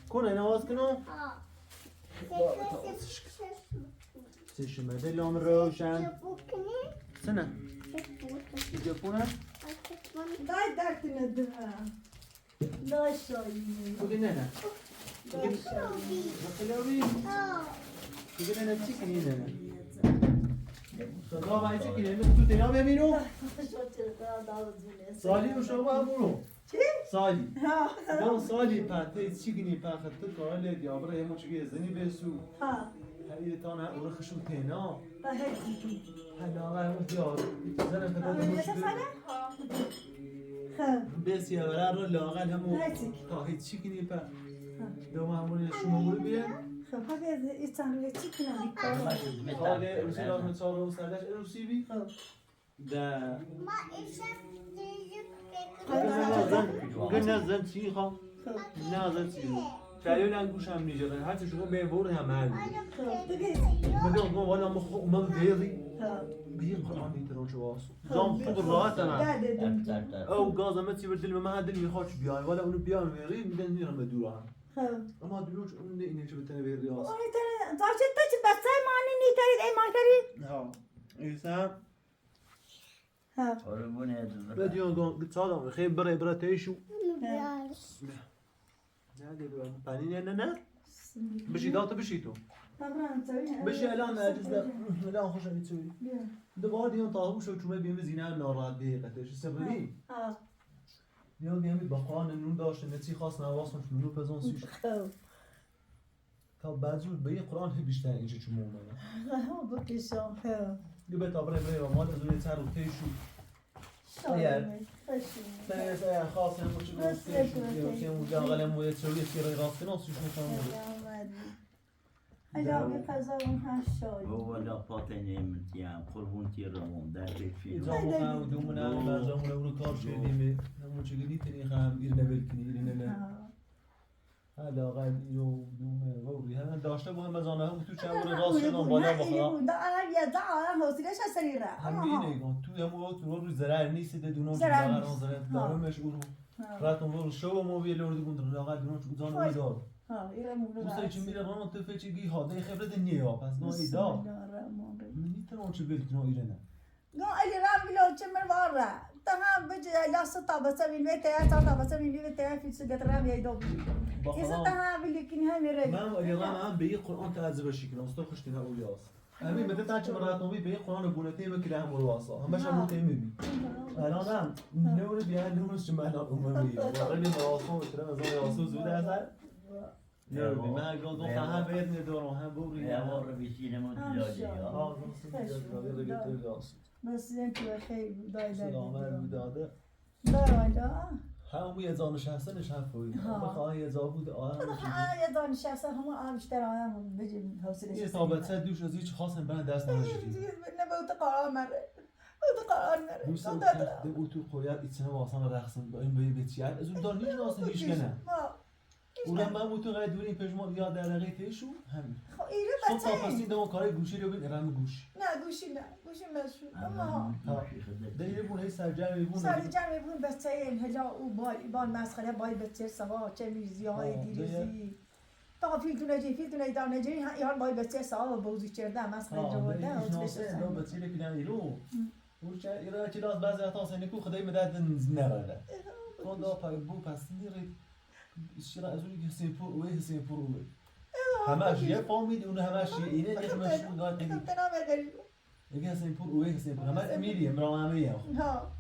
کنه اینه واز کنو؟ ها. سه شمه ده لام روشن. سنه. جپونه؟ دای درد ندوه. لا شايين. بگه نه نه. لا شايين. بخلاوی. بگه نه نه چی کنی نه نه. تو دا وای چی کنی نه تو تینا بمیرو. سالی و شما برو. چی؟ سالی. ها. دو سالی پاتی چی کنی پاخت تو کار لی دیا برای همون چی زنی بسو. ها. هر یه تانه اورخشو تینا. هلا غا همون دیا. زنه پتا. خب. بس یا برا رو لاغل همو. هیچی. تا هیچی کنی پا. دو ما همون شما برو بیه. خب، هذا إنسان هيك كنا. حاله روسی لازم چهار و سردش روسی بی. خب. ده. گه نزن چی خوا؟ نزن چی؟ شاید الان گوشم نیجه. هر چی شما به ور هم هر. خب، بگی. مگه ما والا ما خو ما ویری. خب. بی قرآن میترون شو واسو. خب. جام خوب راحت نه. ده، ده، ده. او گاز ما چی بر دل ما دل میخواد بیان. والا اونو بیان ویری میدن نیرم به دورا. خب. اما دلوش اون نه اینه چه بتنه ویری آس. آره، تره، تا چه، تا چه بسای مانی نیتری، ای مانتری؟ ها. ایسا. ها. قربون هدو. بدیون گون، گیت سادم، خیلی برای برای تیشو. ها. نه، ده دو، پانی نه، نه، نه. بشی، دات بشی تو. بشی، الان عجز ده. الان خوش همی توی. بیا. ده بار دیون تا هوش و چومه بیم زینه ناراحت به قتش سببی. ها. دیون گمی بقان نون داشت، نتی خاص نه واسم نون پزون سیش. خب. تا بعضی به یه قرآن هی بیشتر اینجا چون مومنه. ها، بکشم، ها. یه به تا برای برای ما ده زوری تر و تیشو. شاید. شاید. سه خاص هم چون بس تیشو، یه چون جاغل هم و یه چوری سی رای راست کنه، سیشون کنه. سلامت. علی آبی قضا اون هر شاید. بابا لا پاتنی من تیام، قربون تی روان، در بیت فی. جامو خام و دومن هم، جامو رو کار شدیم. همون چی گدی تنی خام، ایرنه بلکنی، ایرنه نه. ها. ها، لااقل اینو دومه ووری. هم داشته بودم بزنه، هم تو چه ووری راست شدم، بالا بخدا. هم بینه گم. تو هم او تو رو ضرر نیست، ده دونو ضرر نیست. ضرر دارمش او رو. راتون ووری شو مو وی لوردی گوندر، لااقل دونو چون زان او دار. ها، ایره مو. تو سه چی میره رانو تو فچی گی ها، ده خبره ده نیه ها، پس نو ای دا. بسم الله الرحمن الرحیم. من نیتر اون چه بیل کنو ایره نه. گو علی رام بلو چه مر واره. تها بج لا ستا بس وین وی تیا ستا بس وین وی تیا فی سدت رام یی دو. ایسا تها بلی کن هم ره. من علی رام هم به قرآن تعذب شکن، است خوش تنه اویاس. همین مدت تا چه مرات نوی به قرآن بونه تیم کرام و واسا. همش هم تیم بی. الان هم نور بیا نور شمال عمومی. ولی مراسم و کرام از یاسو زود از. نه، من گفت گفت هم بهت ندارم، هم بوری. یا وار بیشینم و دیلاجی، یا. آه، گفت سن دیلاجی، دیلاجی. بس این تو خیلی دای دای. سلام علیکم داده. دای دای. هم یه زانش هستنش هم فوی. ها. بخواه یه زا بود، آه، هم چیزی. ها، یه زانش هستن هم آمشتر آدم بجیم حوصله. یه صحبت سه دوش از هیچ خاصم بنا دست نمیشه. نه به تو قرار مره. او تو قرار مره. دوست دارم. ده او تو قویار ایچینه واسان رقصن. این به یه بچیار. از اون دار نیش ناسن هیچ کنه. ها. اونم من بودم غیر دوری پژمان یا در رقی تیشو همین. خب ایره بچه. صبح تا پس این دو کاری گوشی رو بین ارم گوش. نه گوشی نه. گوشی مشو. اما ها. ده یه بون هی سرجر یه بون. سرجر یه بون بچه این هلا او بای بان مسخره بای بچه سوا چه میزی های دیریزی. تا فیل دونه جی فیل دونه دانه جی ها یار بای بچه سوا بوزی چرده مسخره جوده. ها، ده ایش ناسه دو بچه رو پیلن ایرو. اون چه ایره کلاس بعضی وقتا سنی کو خدای مدد نرده. کن دا پای بو پس نیری. ایشرا از اون حسین پور اوی حسین پور اوی. همش یه فامیل اون همش یه اینه یه مشهور دار کنی. اگه حسین پور اوی حسین پور همه میری امرا همه یه. ها.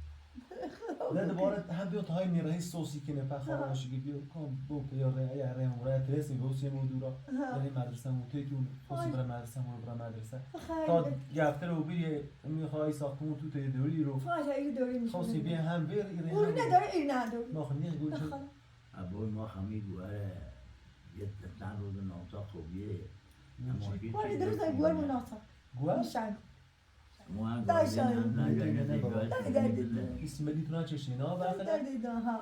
نه دوباره هم بیو تای میره هی سوسی کنه په خانه شگی بیو کن بو پیاره یا ره مره ترسی بو سی مو دورا. یعنی مدرسه مو تی تو خوسی برا مدرسه مو برا مدرسه. تا گفتر و بیری می خواهی ساختمون تو تی دوری رو. خواهی دوری میشه. خوسی بیا هم بیر ایره. اون نداره این نداره. ما خو نیه گوچه. ابوی ما خمی گواره یه چند روز نامتا خوبیه. اما هیچ ولی درست گوار مناسب. گوار؟ نشان. ما گوار داشت. اسم بدی تو نچشی نه؟ دردی دا ها.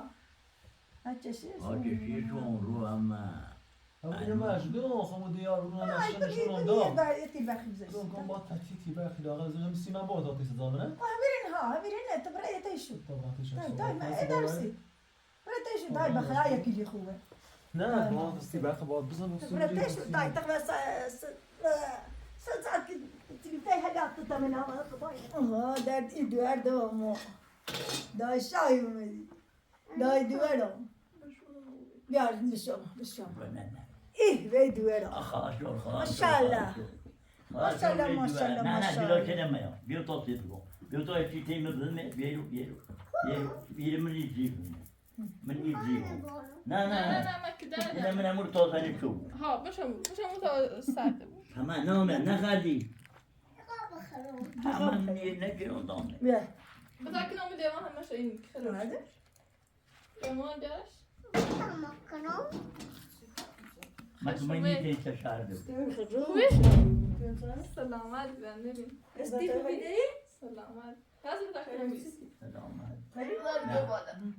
نچشی. آچشی تو اون رو اما. اما اینو ما شده اون خمو دیار رو نشانشون اون دا. یه بار یه تیبخی بزش. رو کن با تتی تیبخی دا. غزه هم سیما با دا تیس زامنه. آه، میرین ها، میرین. تو برای تیشو. تو برای تیشو. دای ما ادرسی. برای تیشو دای بخیر آیا کلی خوبه. نه، ما سی بخیر با بزن. برای تیشو دای تقریبا سه سه سه ساعت که تیبی هلا تتمنى. آه، درد ای دوار دو مو. دای شای اومدی. دای دوارم. بیار نشم، نشم. ای، وی دوارم. آخا، آخا، آخا. ماشاءالله. ماشاءالله، ماشاءالله، نه، نه، ماشاءالله. بیرو کدم یا. بیرو تو تیتو. بیرو تو تی تی مدن می، بیرو، بیرو. بیرو، بیرو منی جیب. منی جیب. نه، نه، نه. نه، نه، نه، من کدام. نه، من امور تو زنی تو. ها، بشم، بشم تو ساعت. تمام، نه، نه، نه، خالی. تمام، نه، نه، گرون دامه. بیا. بذار کنم دیوان همش این کلو. هذا؟ Tamam, kanal. Bak, beni de çağırdım. Selamat, ben dedim. Selamat. Selamat. Hadi bakalım. Hadi bakalım.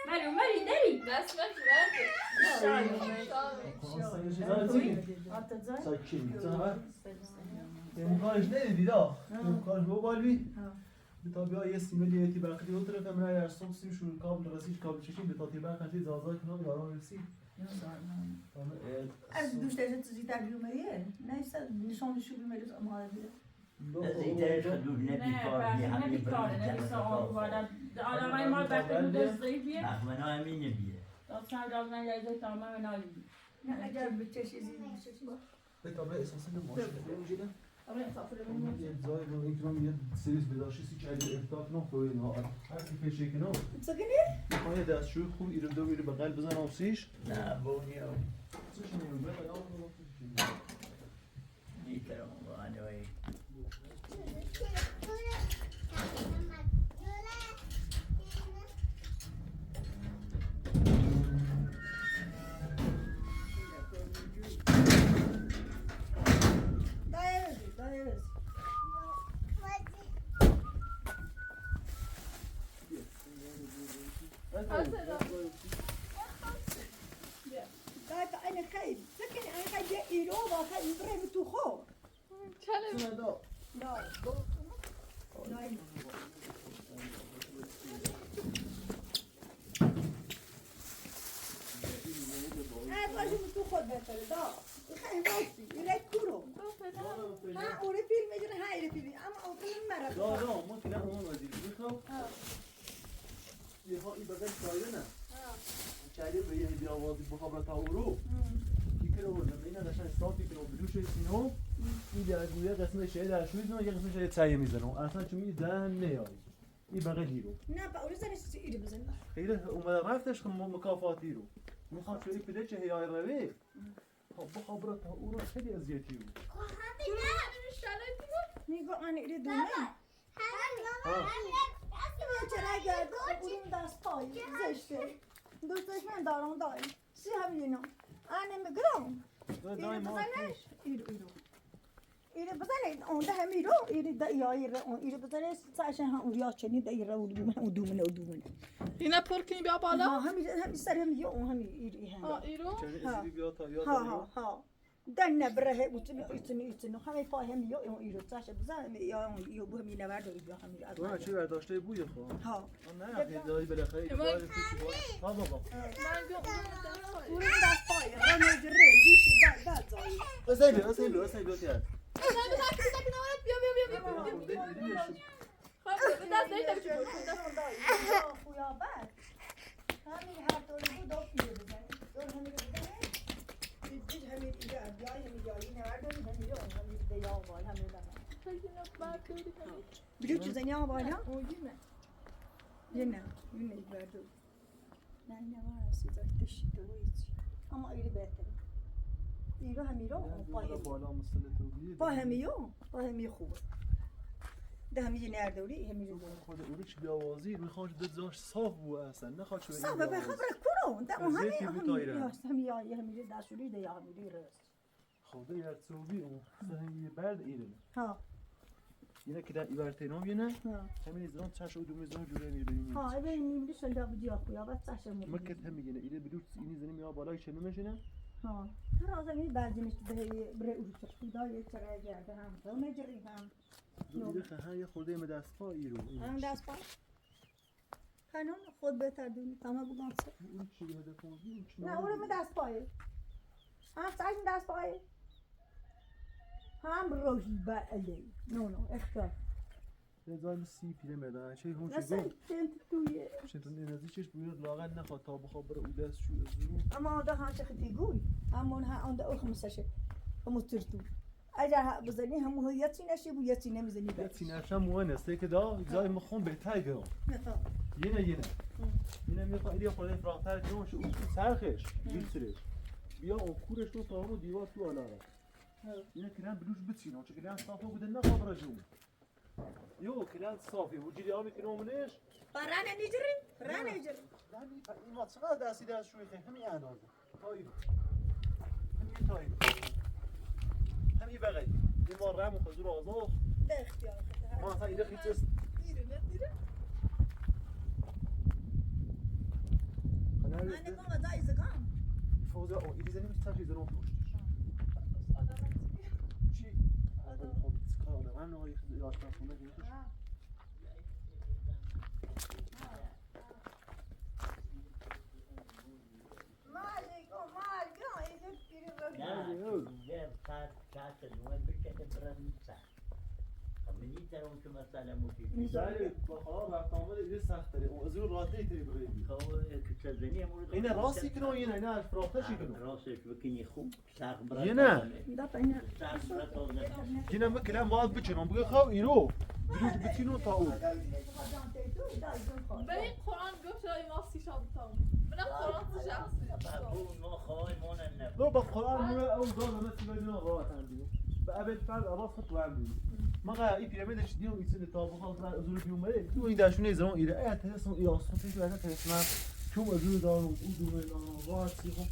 Mario, Mario, deri. Ders ver, ver. Sakin, tamam. Benim kardeş neydi bir daha? Benim kardeş bu Balbi. Bir tabi ya, yes, simeli eti bakri oturup hemen her yer son sim şu kablo, rasis kablo çekin, bir tabi ben kaçı zaza kına bir ara versin. Tamam, e, از دوست داشته تو زیاد بیومه یه. نه، ایسا نشان نشون بیومه دوست آماده بیه. از این طریق دور نه بیکار، نه، نه بیکار، نه بیکار. آدمای ما وقتی بود دزدی بیه. مخمنا همینه بیه. تا چند روز نه، یه جای تمام نه. نه، اگر به چه چیزی، به چه چیزی. به طبع اساسا ماشین اونجوری. آره، انصاف رو ببین. یه جای رو این کنم، یه سرویس بداشتی، سی کردی افتاد کنم، خوری نهار. هر کی فکر کنم. چه کنی؟ می‌خوام یه دستشوی خوب ایرو دو ایرو بغل بزنم سیش. نه، بونیو. چه شنیدم؟ به بلا کنم، چه شنیدم؟ می‌ترم، وانوی. دای تا این خیلی. سکن این خیلی ایرو با خیلی برای تو خو. چله. نه، دو. دو. دای. اه، باشه، تو خود بهتره، دا. این خیلی راستی، این رای کورو. ها، اوره فیلم می‌دونه، ها، ایره فیلم. اما او فیلم مرا. دا، دا، ما فیلم اون وزیر. می‌خوام. ها. یه ها، این بغل سایه نه. ها. چاله به یه بیا وازی بخابرتا اورو. هم. فکر او نه، اینا داشتن استاد فکر او بدوش سینو. هم. این در گویا قسمت شعر در شویز، یه قسمت شعر چایه می‌زنه. اصلاً چون این ذهن نیاری. این بغل هیرو. نه، با اون زنش چی ایره بزن. غیره اومده رفتش خم مکافاتی رو. می‌خوام شعر پیله چه هیای روی. هم. خب، بخابرتا اورو خیلی اذیتی بود. نگاه، من ایره دونه. ها. چرا گرده؟ اون دست پای زشته. دوستش من دارم داری. سی هم یه نو. آنه می‌گرم. تو دای ایره ما بزنش. ایره، ایره. ایره بزنه. اون ده هم ایرو. ایره ده یا ایره. اون ایره بزنه. ساشن ها اوریا چنی ده ایره اورو دومنه، اورو دومنه. اینا پر کنی بیا بالا. ها، هم ایره، هم سر هم یو، هم ایره هم. ها، ایرو. چنی ها. ازی بیا تا یا ها، تا ها، یا. ها. دنه بره اوتونو، اوتونو، اوتونو. همه پای هم یو، اون ایرو. ساشن بزنه یا اون یو بو هم اینا ورده یا هم ایره. تو چی برداشته بوی خو؟ ها. نه، یه دایی بالاخره یه بار پیچی بار. ها بابا. من گو اونو دست پای. اونو دست پای. اونو جره، دیشی، دا، دا، زایی. اسیلو، اسیلو، اسیلو تیار. بیا، بیا، بیا، بیا، بیا، بیا، بیا، بیا، بیا. خب، به دست داری، داری، داری، داری. خویا بر. همین هر طوری بود، دو کیلو بزنی. دو همین بزنی. بیج همین ایجا، بیای همین جایی، نه، داری همین رو، همین ده یا بال، همین ده. خیلی نفر کردی، خیلی. بلوچ زنی آقا بالا؟ او یه نه. یه نه، یه نه، ایجا دو. نه، نه، وار است، ایجا دشی دو هیچ. اما ایری بهتره. ایرو همیرو، نه، پای بالا مسئله تو بیه. پای همیو، پای همی خوبه. ده همی نرده اوری، همی رو. خود اوری چی بیا وازی، می‌خواد ده جاش صاف بو اصلاً، نه خواهد شو صاف، به خبر کورو، ده اون همی، همی، همی، همی، همی، دستوری ده یا همی رس. خب، ده یه صوبی اون، سه همی برد ایره. ها. یعنی که در ایوار تینام یعنی، ها. همین زمان چش و دوم زمان جوره می‌بینیم. ها، ای ببین می‌بینی شنده بودی آخو، یا بس چش مو. مکت هم یعنی، ایره بدو اینی زنی یا بالای چه نمیشینه؟ ها. هر از این بعضی می‌شه به بره اروپا، خدا یه چرا گرده هم، تو مجری هم. ایره خه، ها، یه خورده مه دست پا ایرو. هم دست پا. هنون خود بهتر دونی، تمام بگم چه. اون چی هدف اون؟ اون چی نه، اون من دست پایه. هم سعی دست پایه. هم روحی با علی. نو، نو، اختار. یه زن سی پیله می‌دن. چه هون چی گفت؟ چند تویه. چند تویه نزدیکش بود، لاغر نخواد تا بخواد بره او دست شو از رو. اما آن ده ها چه خیلی گوی. اما اون ها آن ده او خمسه شه. خمس ترتو. اگر ها بزنی هم هو یتی نشی بو یتی نمیزنی یه بهش. چی نشم مو نه، سه که دا، جای مخون بهتر گرم. نه، ها. یه نه، یه نه. هم. یه نه می‌خواد، یه خورده فراغ‌تر گرم، شو اون سرخش، هم. بیترش. بیا اون کورش تو تا اون دیوار تو علاقه. ها. یه نه کلان بلوش بچینه، چه کلان صافه بوده نه خبره جون. یو، کلان صافی، وجودی آمی کنومنش. برانه نیجری، برانه نیجری. یعنی، این ما چقدر دستی دست شوی خیلی، همین اندازه. تایی. همین تایی. همین بغل. این ما رم و خزور آزاد. ده اختیار خود. ما اصلاً ایده خیلی چیز. دیره، نه دیره؟ خلاص. من نگم و دای زگام. فوزا او، ایدی زنی بیشتر چیز رو پشتش. آدم چی؟ آدم. خب، کار آدم. من آقای خیلی یاشتن خونه گرفتش. آه. نیتر اون که مسئله مشکل. بله، با خدا وقت آمده دیگه سخت داره. اون از اون راحتی تری بگیری. خب، که چه زنی امور اینه راستی کنو، اینه، اینه از فراخته شی کنو. راستش بکنی خوب، سخت برات یه نه. آمده. سخت برات آمده. یه نه، من کلام باید بچنم. بگه خب، ایرو. بلوچ بچینو تا او. به این قرآن گفت رای ما سی شام تام. من قرآن تو شخصی. بابا، ما خواهی مانه نه. بابا، قرآن مو او دو نه سی بدون راحت اندی. به ابد فرد عباس خود وام بی. ما قا ای پیرامید شدیو ایسه تا بخال فرد ازور بیوم بره. تو این داشونه زمان ایره. ای تلسون ای آسون پیش و تلسون. چون ازور دارم، او دومه دارم. راحت سی خو.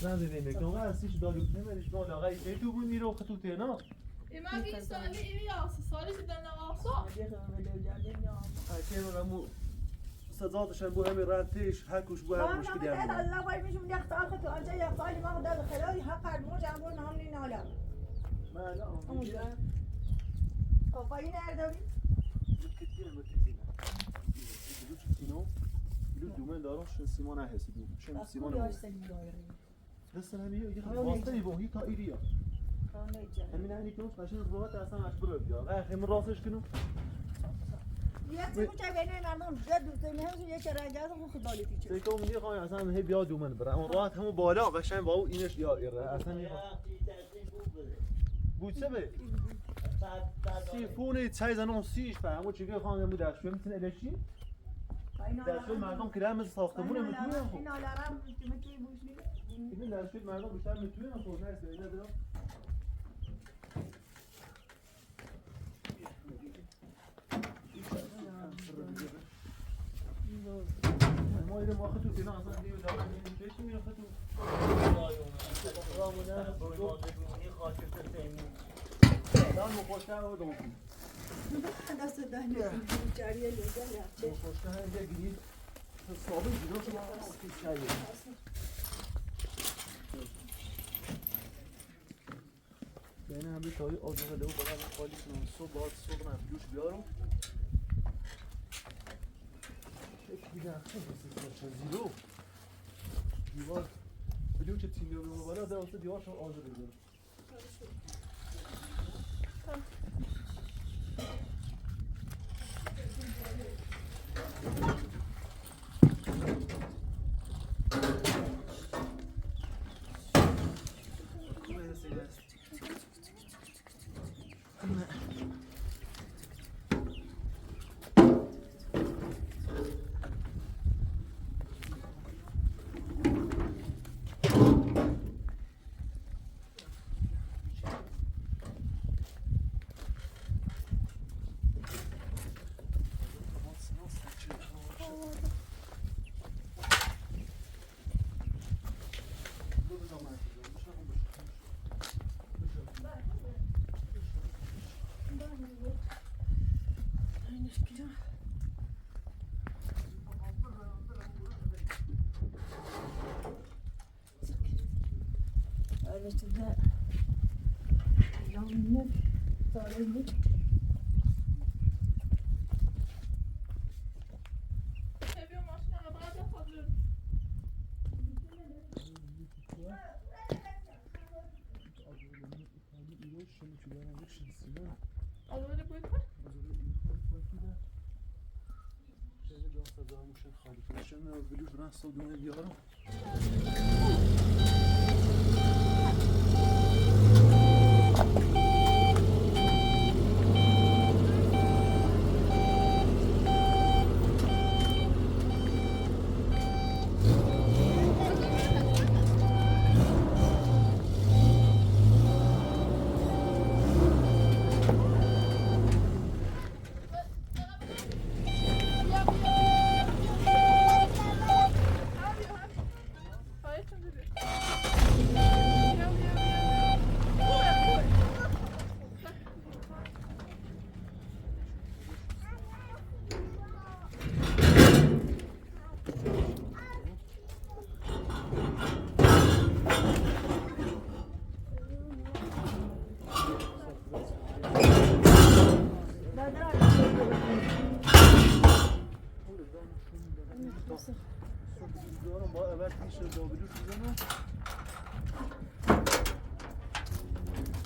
نه نه نه. نه سیش داری. نه نه نه. نه آقای تو بون ایرو خطوته نه. ایمان این سالی ایری آسو، سالی شدن آسو. آه، که من امو سزاتشان بو همین رنتش، هر کوش بو هر کوش کدی همین. الله وای میشم یک سال خطو، آنجا یک سالی ما دل خلای حق هر موج امو نام نی نالا. ما لا. اونجا. خب، این اردوی؟ کتینا، کتینا. لو دومن دارم، شن سیمون هستی دوم. شن سیمون. دست همی یه واسطه ای بو، هی تا ایریا. همین همی که اون قشنگ روحات اصلاً اش برو بیا. آخه من راستش کنم. یه چی بوده بینه مردم، یه دوست، نه، یه چرا جاده خود خدالی پیچه. فکر کنم می‌خوام اصلاً هی بیا دومن بره. اون راحت همون بالا قشنگ با او اینش یا ایره. اصلاً می‌خوام. بوچه به؟ سی فونی چای زنم سیش فهم. او چیگه خانم بود داشت. می‌تونه الشی؟ دستشوی مردم که در مثل ساختمونه می‌تونه خب. این دستشوی مردم بیشتر می‌تونه خب. نه، نه، نه. ما اینو ما خطو کنار اصلاً دیگه دارم. بهش می‌گم خطو. دارم مخوشتر رو دارم. دست دهنی جریه لوزه نه. مخوشتر هم دیگه گیری. ثابت جلو شما. یعنی همه تایی آجاقه لو بقید خالی کنم. صبح باید صبح من جوش بیارم. یک بیده اخیر بسیار چه زیرو. دیوار. بلیو چه تیم بیارم بالا، در واسه دیوار شما آجاقه بیارم.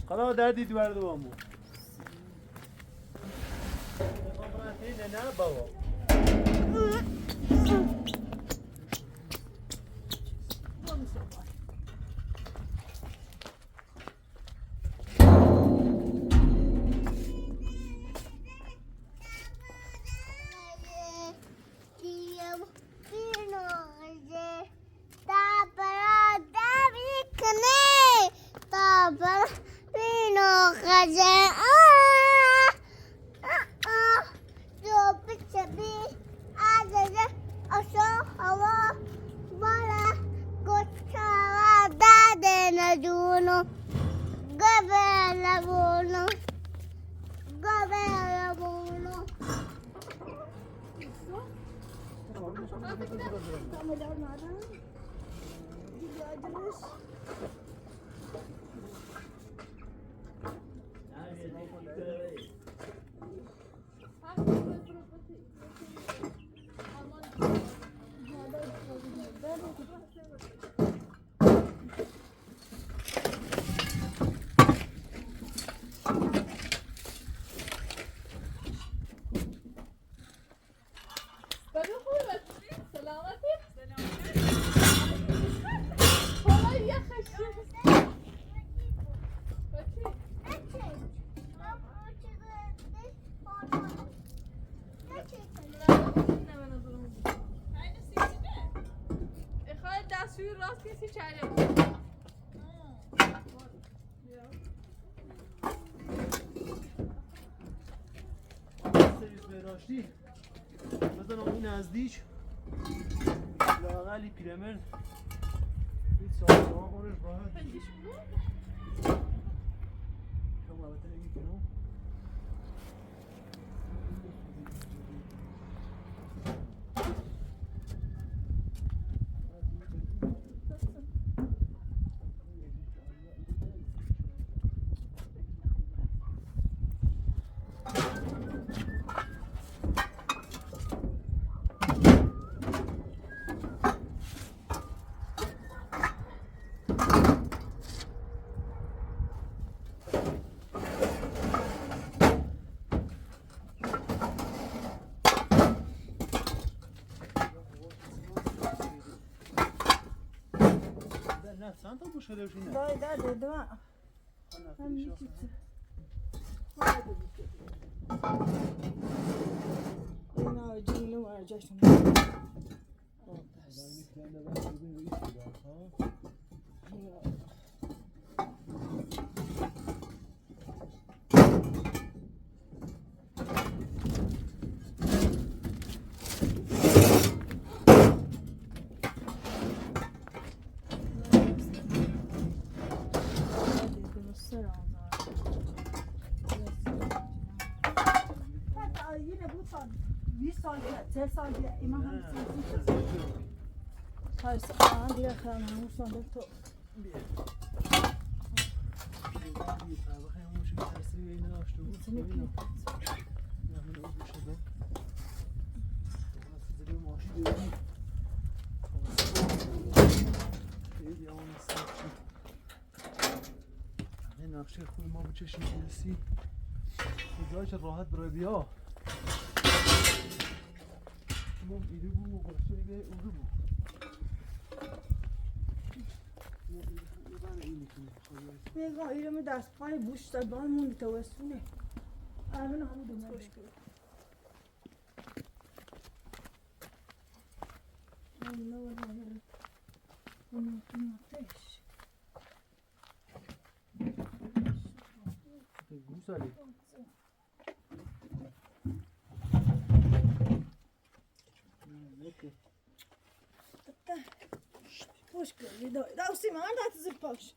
خدا دردی تو بردو بامو. این نه بابا. سلامتی. سرویس بهداشتی. بزن اون نزدیک. لااقل این پیرمرد. این ساعت شما خودش راحت. خب، البته نمی‌تونم. نه، چند تا گوشه داشتی نه؟ دای، دای، دای، دای. هم می‌کشه. اینا جیلو ارجشتون. Yine bu son. Bir son, çe son, iman hamsi. Hayır, aa, diğer kalan hamsi son da to. این نقشه خوبی ما بچشیم برسی. کجای چه راحت برای بیا. ما ایده بود، گفتیم دیگه اونجا بود. نگاه، ایرم دست پای بوش داد، بار موندی تو وسونه. آمین، همون دو ماه. آمین، آمین، آمین. آمین، آمین، آتش. گوسالی. Hoş gördük. Da, da, Hüseyin, var da atızır paş.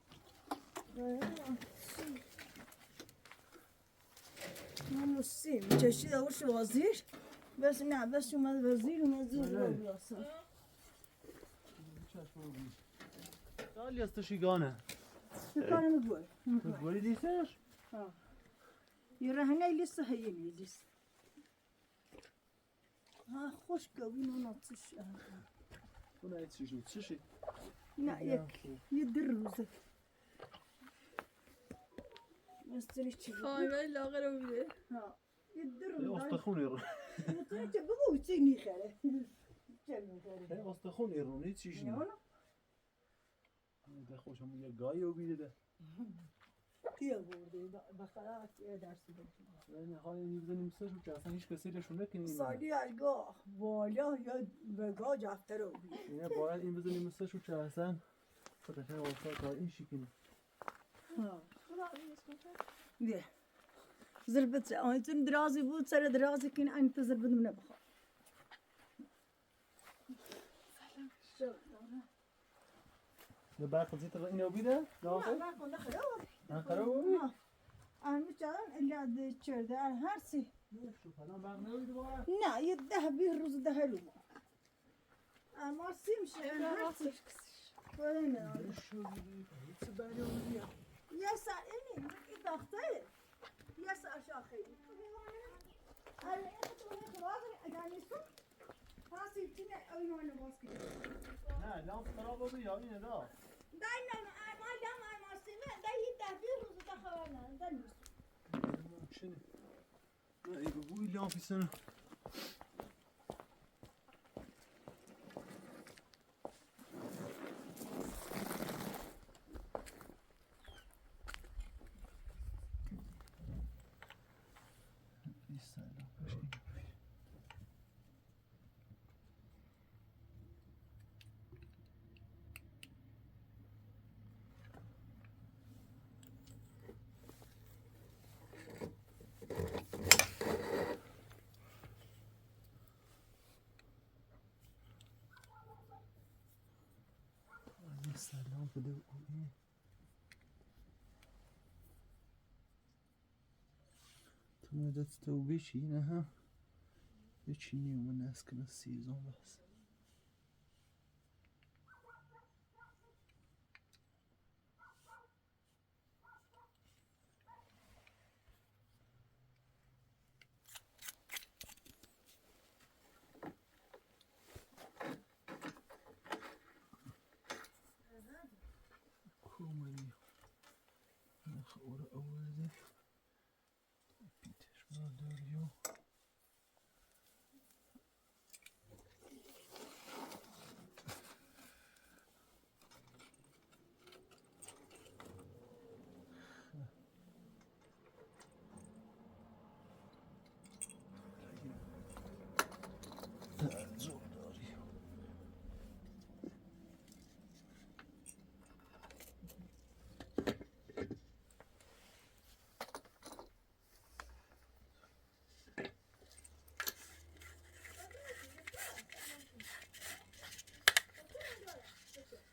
Namusim, çeşit avuç vazir. Bes ne, bes şu maz vazir, mazir vazir. Dali asta şigane. Şigane mi gol? Gol diyorsun? Ha. Yürü hene lise hayır lise. Ha, hoş geldin, ona çiş. Buna yetişiş, yetişiş. Ne, yek, yedir rüzek. Nasıl içi? Ay, ben lağır öyle. Ha, yedir rüzek. Osta xunir. تو چه بگو چی نیخره؟ چه می‌خره؟ هی، واسه خون ایرونی چیش نه؟ نه، نه. نه، ده خوشم یه گایه و بیده ده. کیه برده؟ ب-، بخدا یه درسی بده. یعنی حالا این بزنیم سه شو که اصلاً هیچ کسی رو شونه کنیم. سالی الگاه، والا یا وگا جفتر رو بیده. یعنی باید این بزنیم سه شو که اصلاً خود خیلی واسه تا این شکلی. ها. نه. زربت، آیتون درازی بود، سر درازی کن، انت زربت منه بخواه. سلام. یا برق زیت رو اینو بیده؟ نه، نه، برق اونده خراب. نه، خراب بود؟ نه. امی چارم الا ده چرده، ار هر سی. نه، شو فلان برق نبیده بابا. نه، یه ده بیست روز ده روز. اما سیم شه، ار هر سی. نه، شو بیده، هیچ بری اونده یا. یا سا، اینی، این دختره. یا سا، آشاخه. ار اینی تو خراب، اگر نیستون، ها، سیمچینه اوی مانه باز کنی. نه، لامپ خراب بود یا، اینه دا. دای نام، ای ما لام، ای ما سیمه، دای یه ده بیست روز دا خبر نه، دای نیست. چینه؟ نه، ای بو لامپ ایسن. سلام بده. تو مدت تو بشینه ها. بشینی و من از کنه سیزون بس. Komedi. Ora öyle. Peter, şuna dönüyor.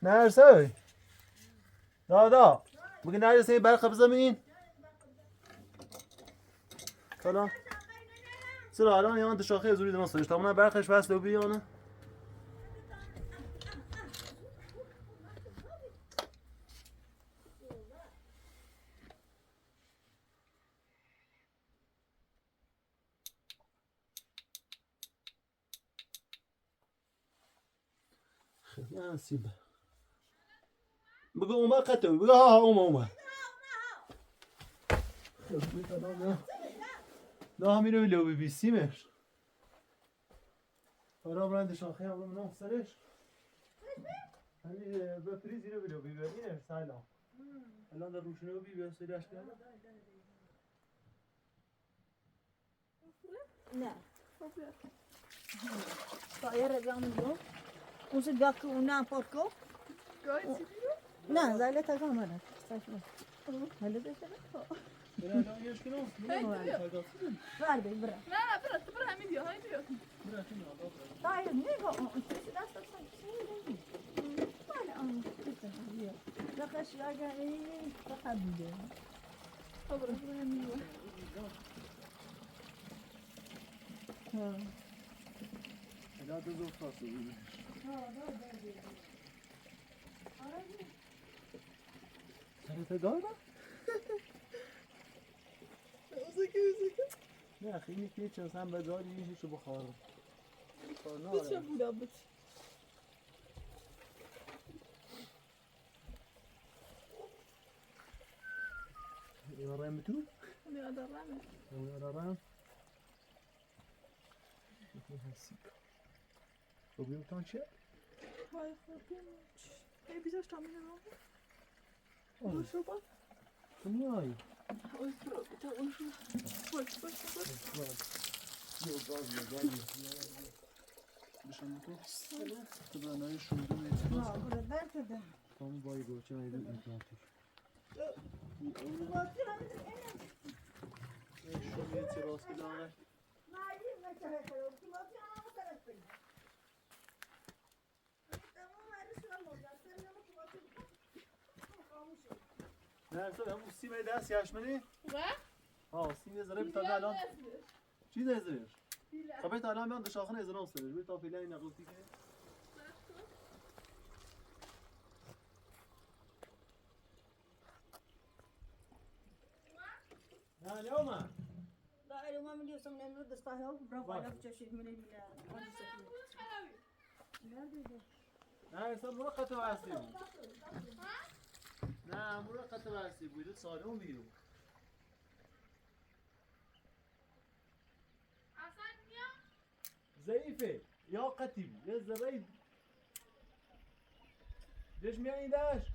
Nerede? Da, da. Bugün neredesin? Berkay, bize mi in? Tamam. Sıra aran yan dışarı zuri de nasıl? Tamam, Berkay, şu an slow bir yana. خیلی نصیبه. بگو اومد قطعه. بگو ها، ها، اومد، اومد. خیلی نصیبه. نه، همین رو لو بی بی سی مش. آرا برند شاخه، آرا من سرش. همین، اه، به پریزی رو بلو بی بی، اینه سلام. الان در روشنه بی بی سرش کنه. نه. Tayar gamlo. Usi gak una porco. Gayet iyi. Na, zaile ta gamla. Saçma. Öyle de şey. Bırak, tamam, yaşkın olsun. Haydi, yok. Ver be, bırak. Na, bırak, bırak, haydi yok. Bırak, şimdi al, al, bırak. Hayır, ne bu? Sesi daha çok sanki şey değil. Böyle anlatıyorsun, diyor. Yaklaşık, yani, daha biliyorum. Bırak, bırak, haydi yok. ها. ادا تو زود خواست بودی. سرت دار؟ اوزاکی، اوزاکی. نه، خیلی پیچ است، هم به داری این هیچ بخار. بخار نه. بچه بودا، بچه. Eva rem tu? Ne, ada rem. Eva rem. Robił tam się? Oj, robił. Ej, widzisz tam, nie robił? Oj, zobacz. To nie oj. Oj, to on się. Chodź, chodź, chodź. Nie, od razu, od razu. Dışarı tut. Dobra, no już. No, burada belki de. Tamam, bay, go, çay, bir. Şunu yatır, az bir daha ver. نه، اصلاً هم سیمه دست یشمنی. و؟ ها، سیمه زره بیتا الان. چی نزرش؟ خب، بیتا الان من دشاخن ازران سرش. بیتا فیلای نقوتی که. نه، نه، اومد. لا، انا ما من اليوم من الدستاهي وبرافو عليك تشيش من ال-، نه، اصلاً مرقت واسیم. نه، مرقت واسیم. بوده سالون بیرو. ضعیفه. یا قطعی. یا ذره. دش میان این دش.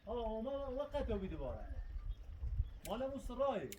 ها، اومد، اومد قطع بی دوباره. مال مو سرای.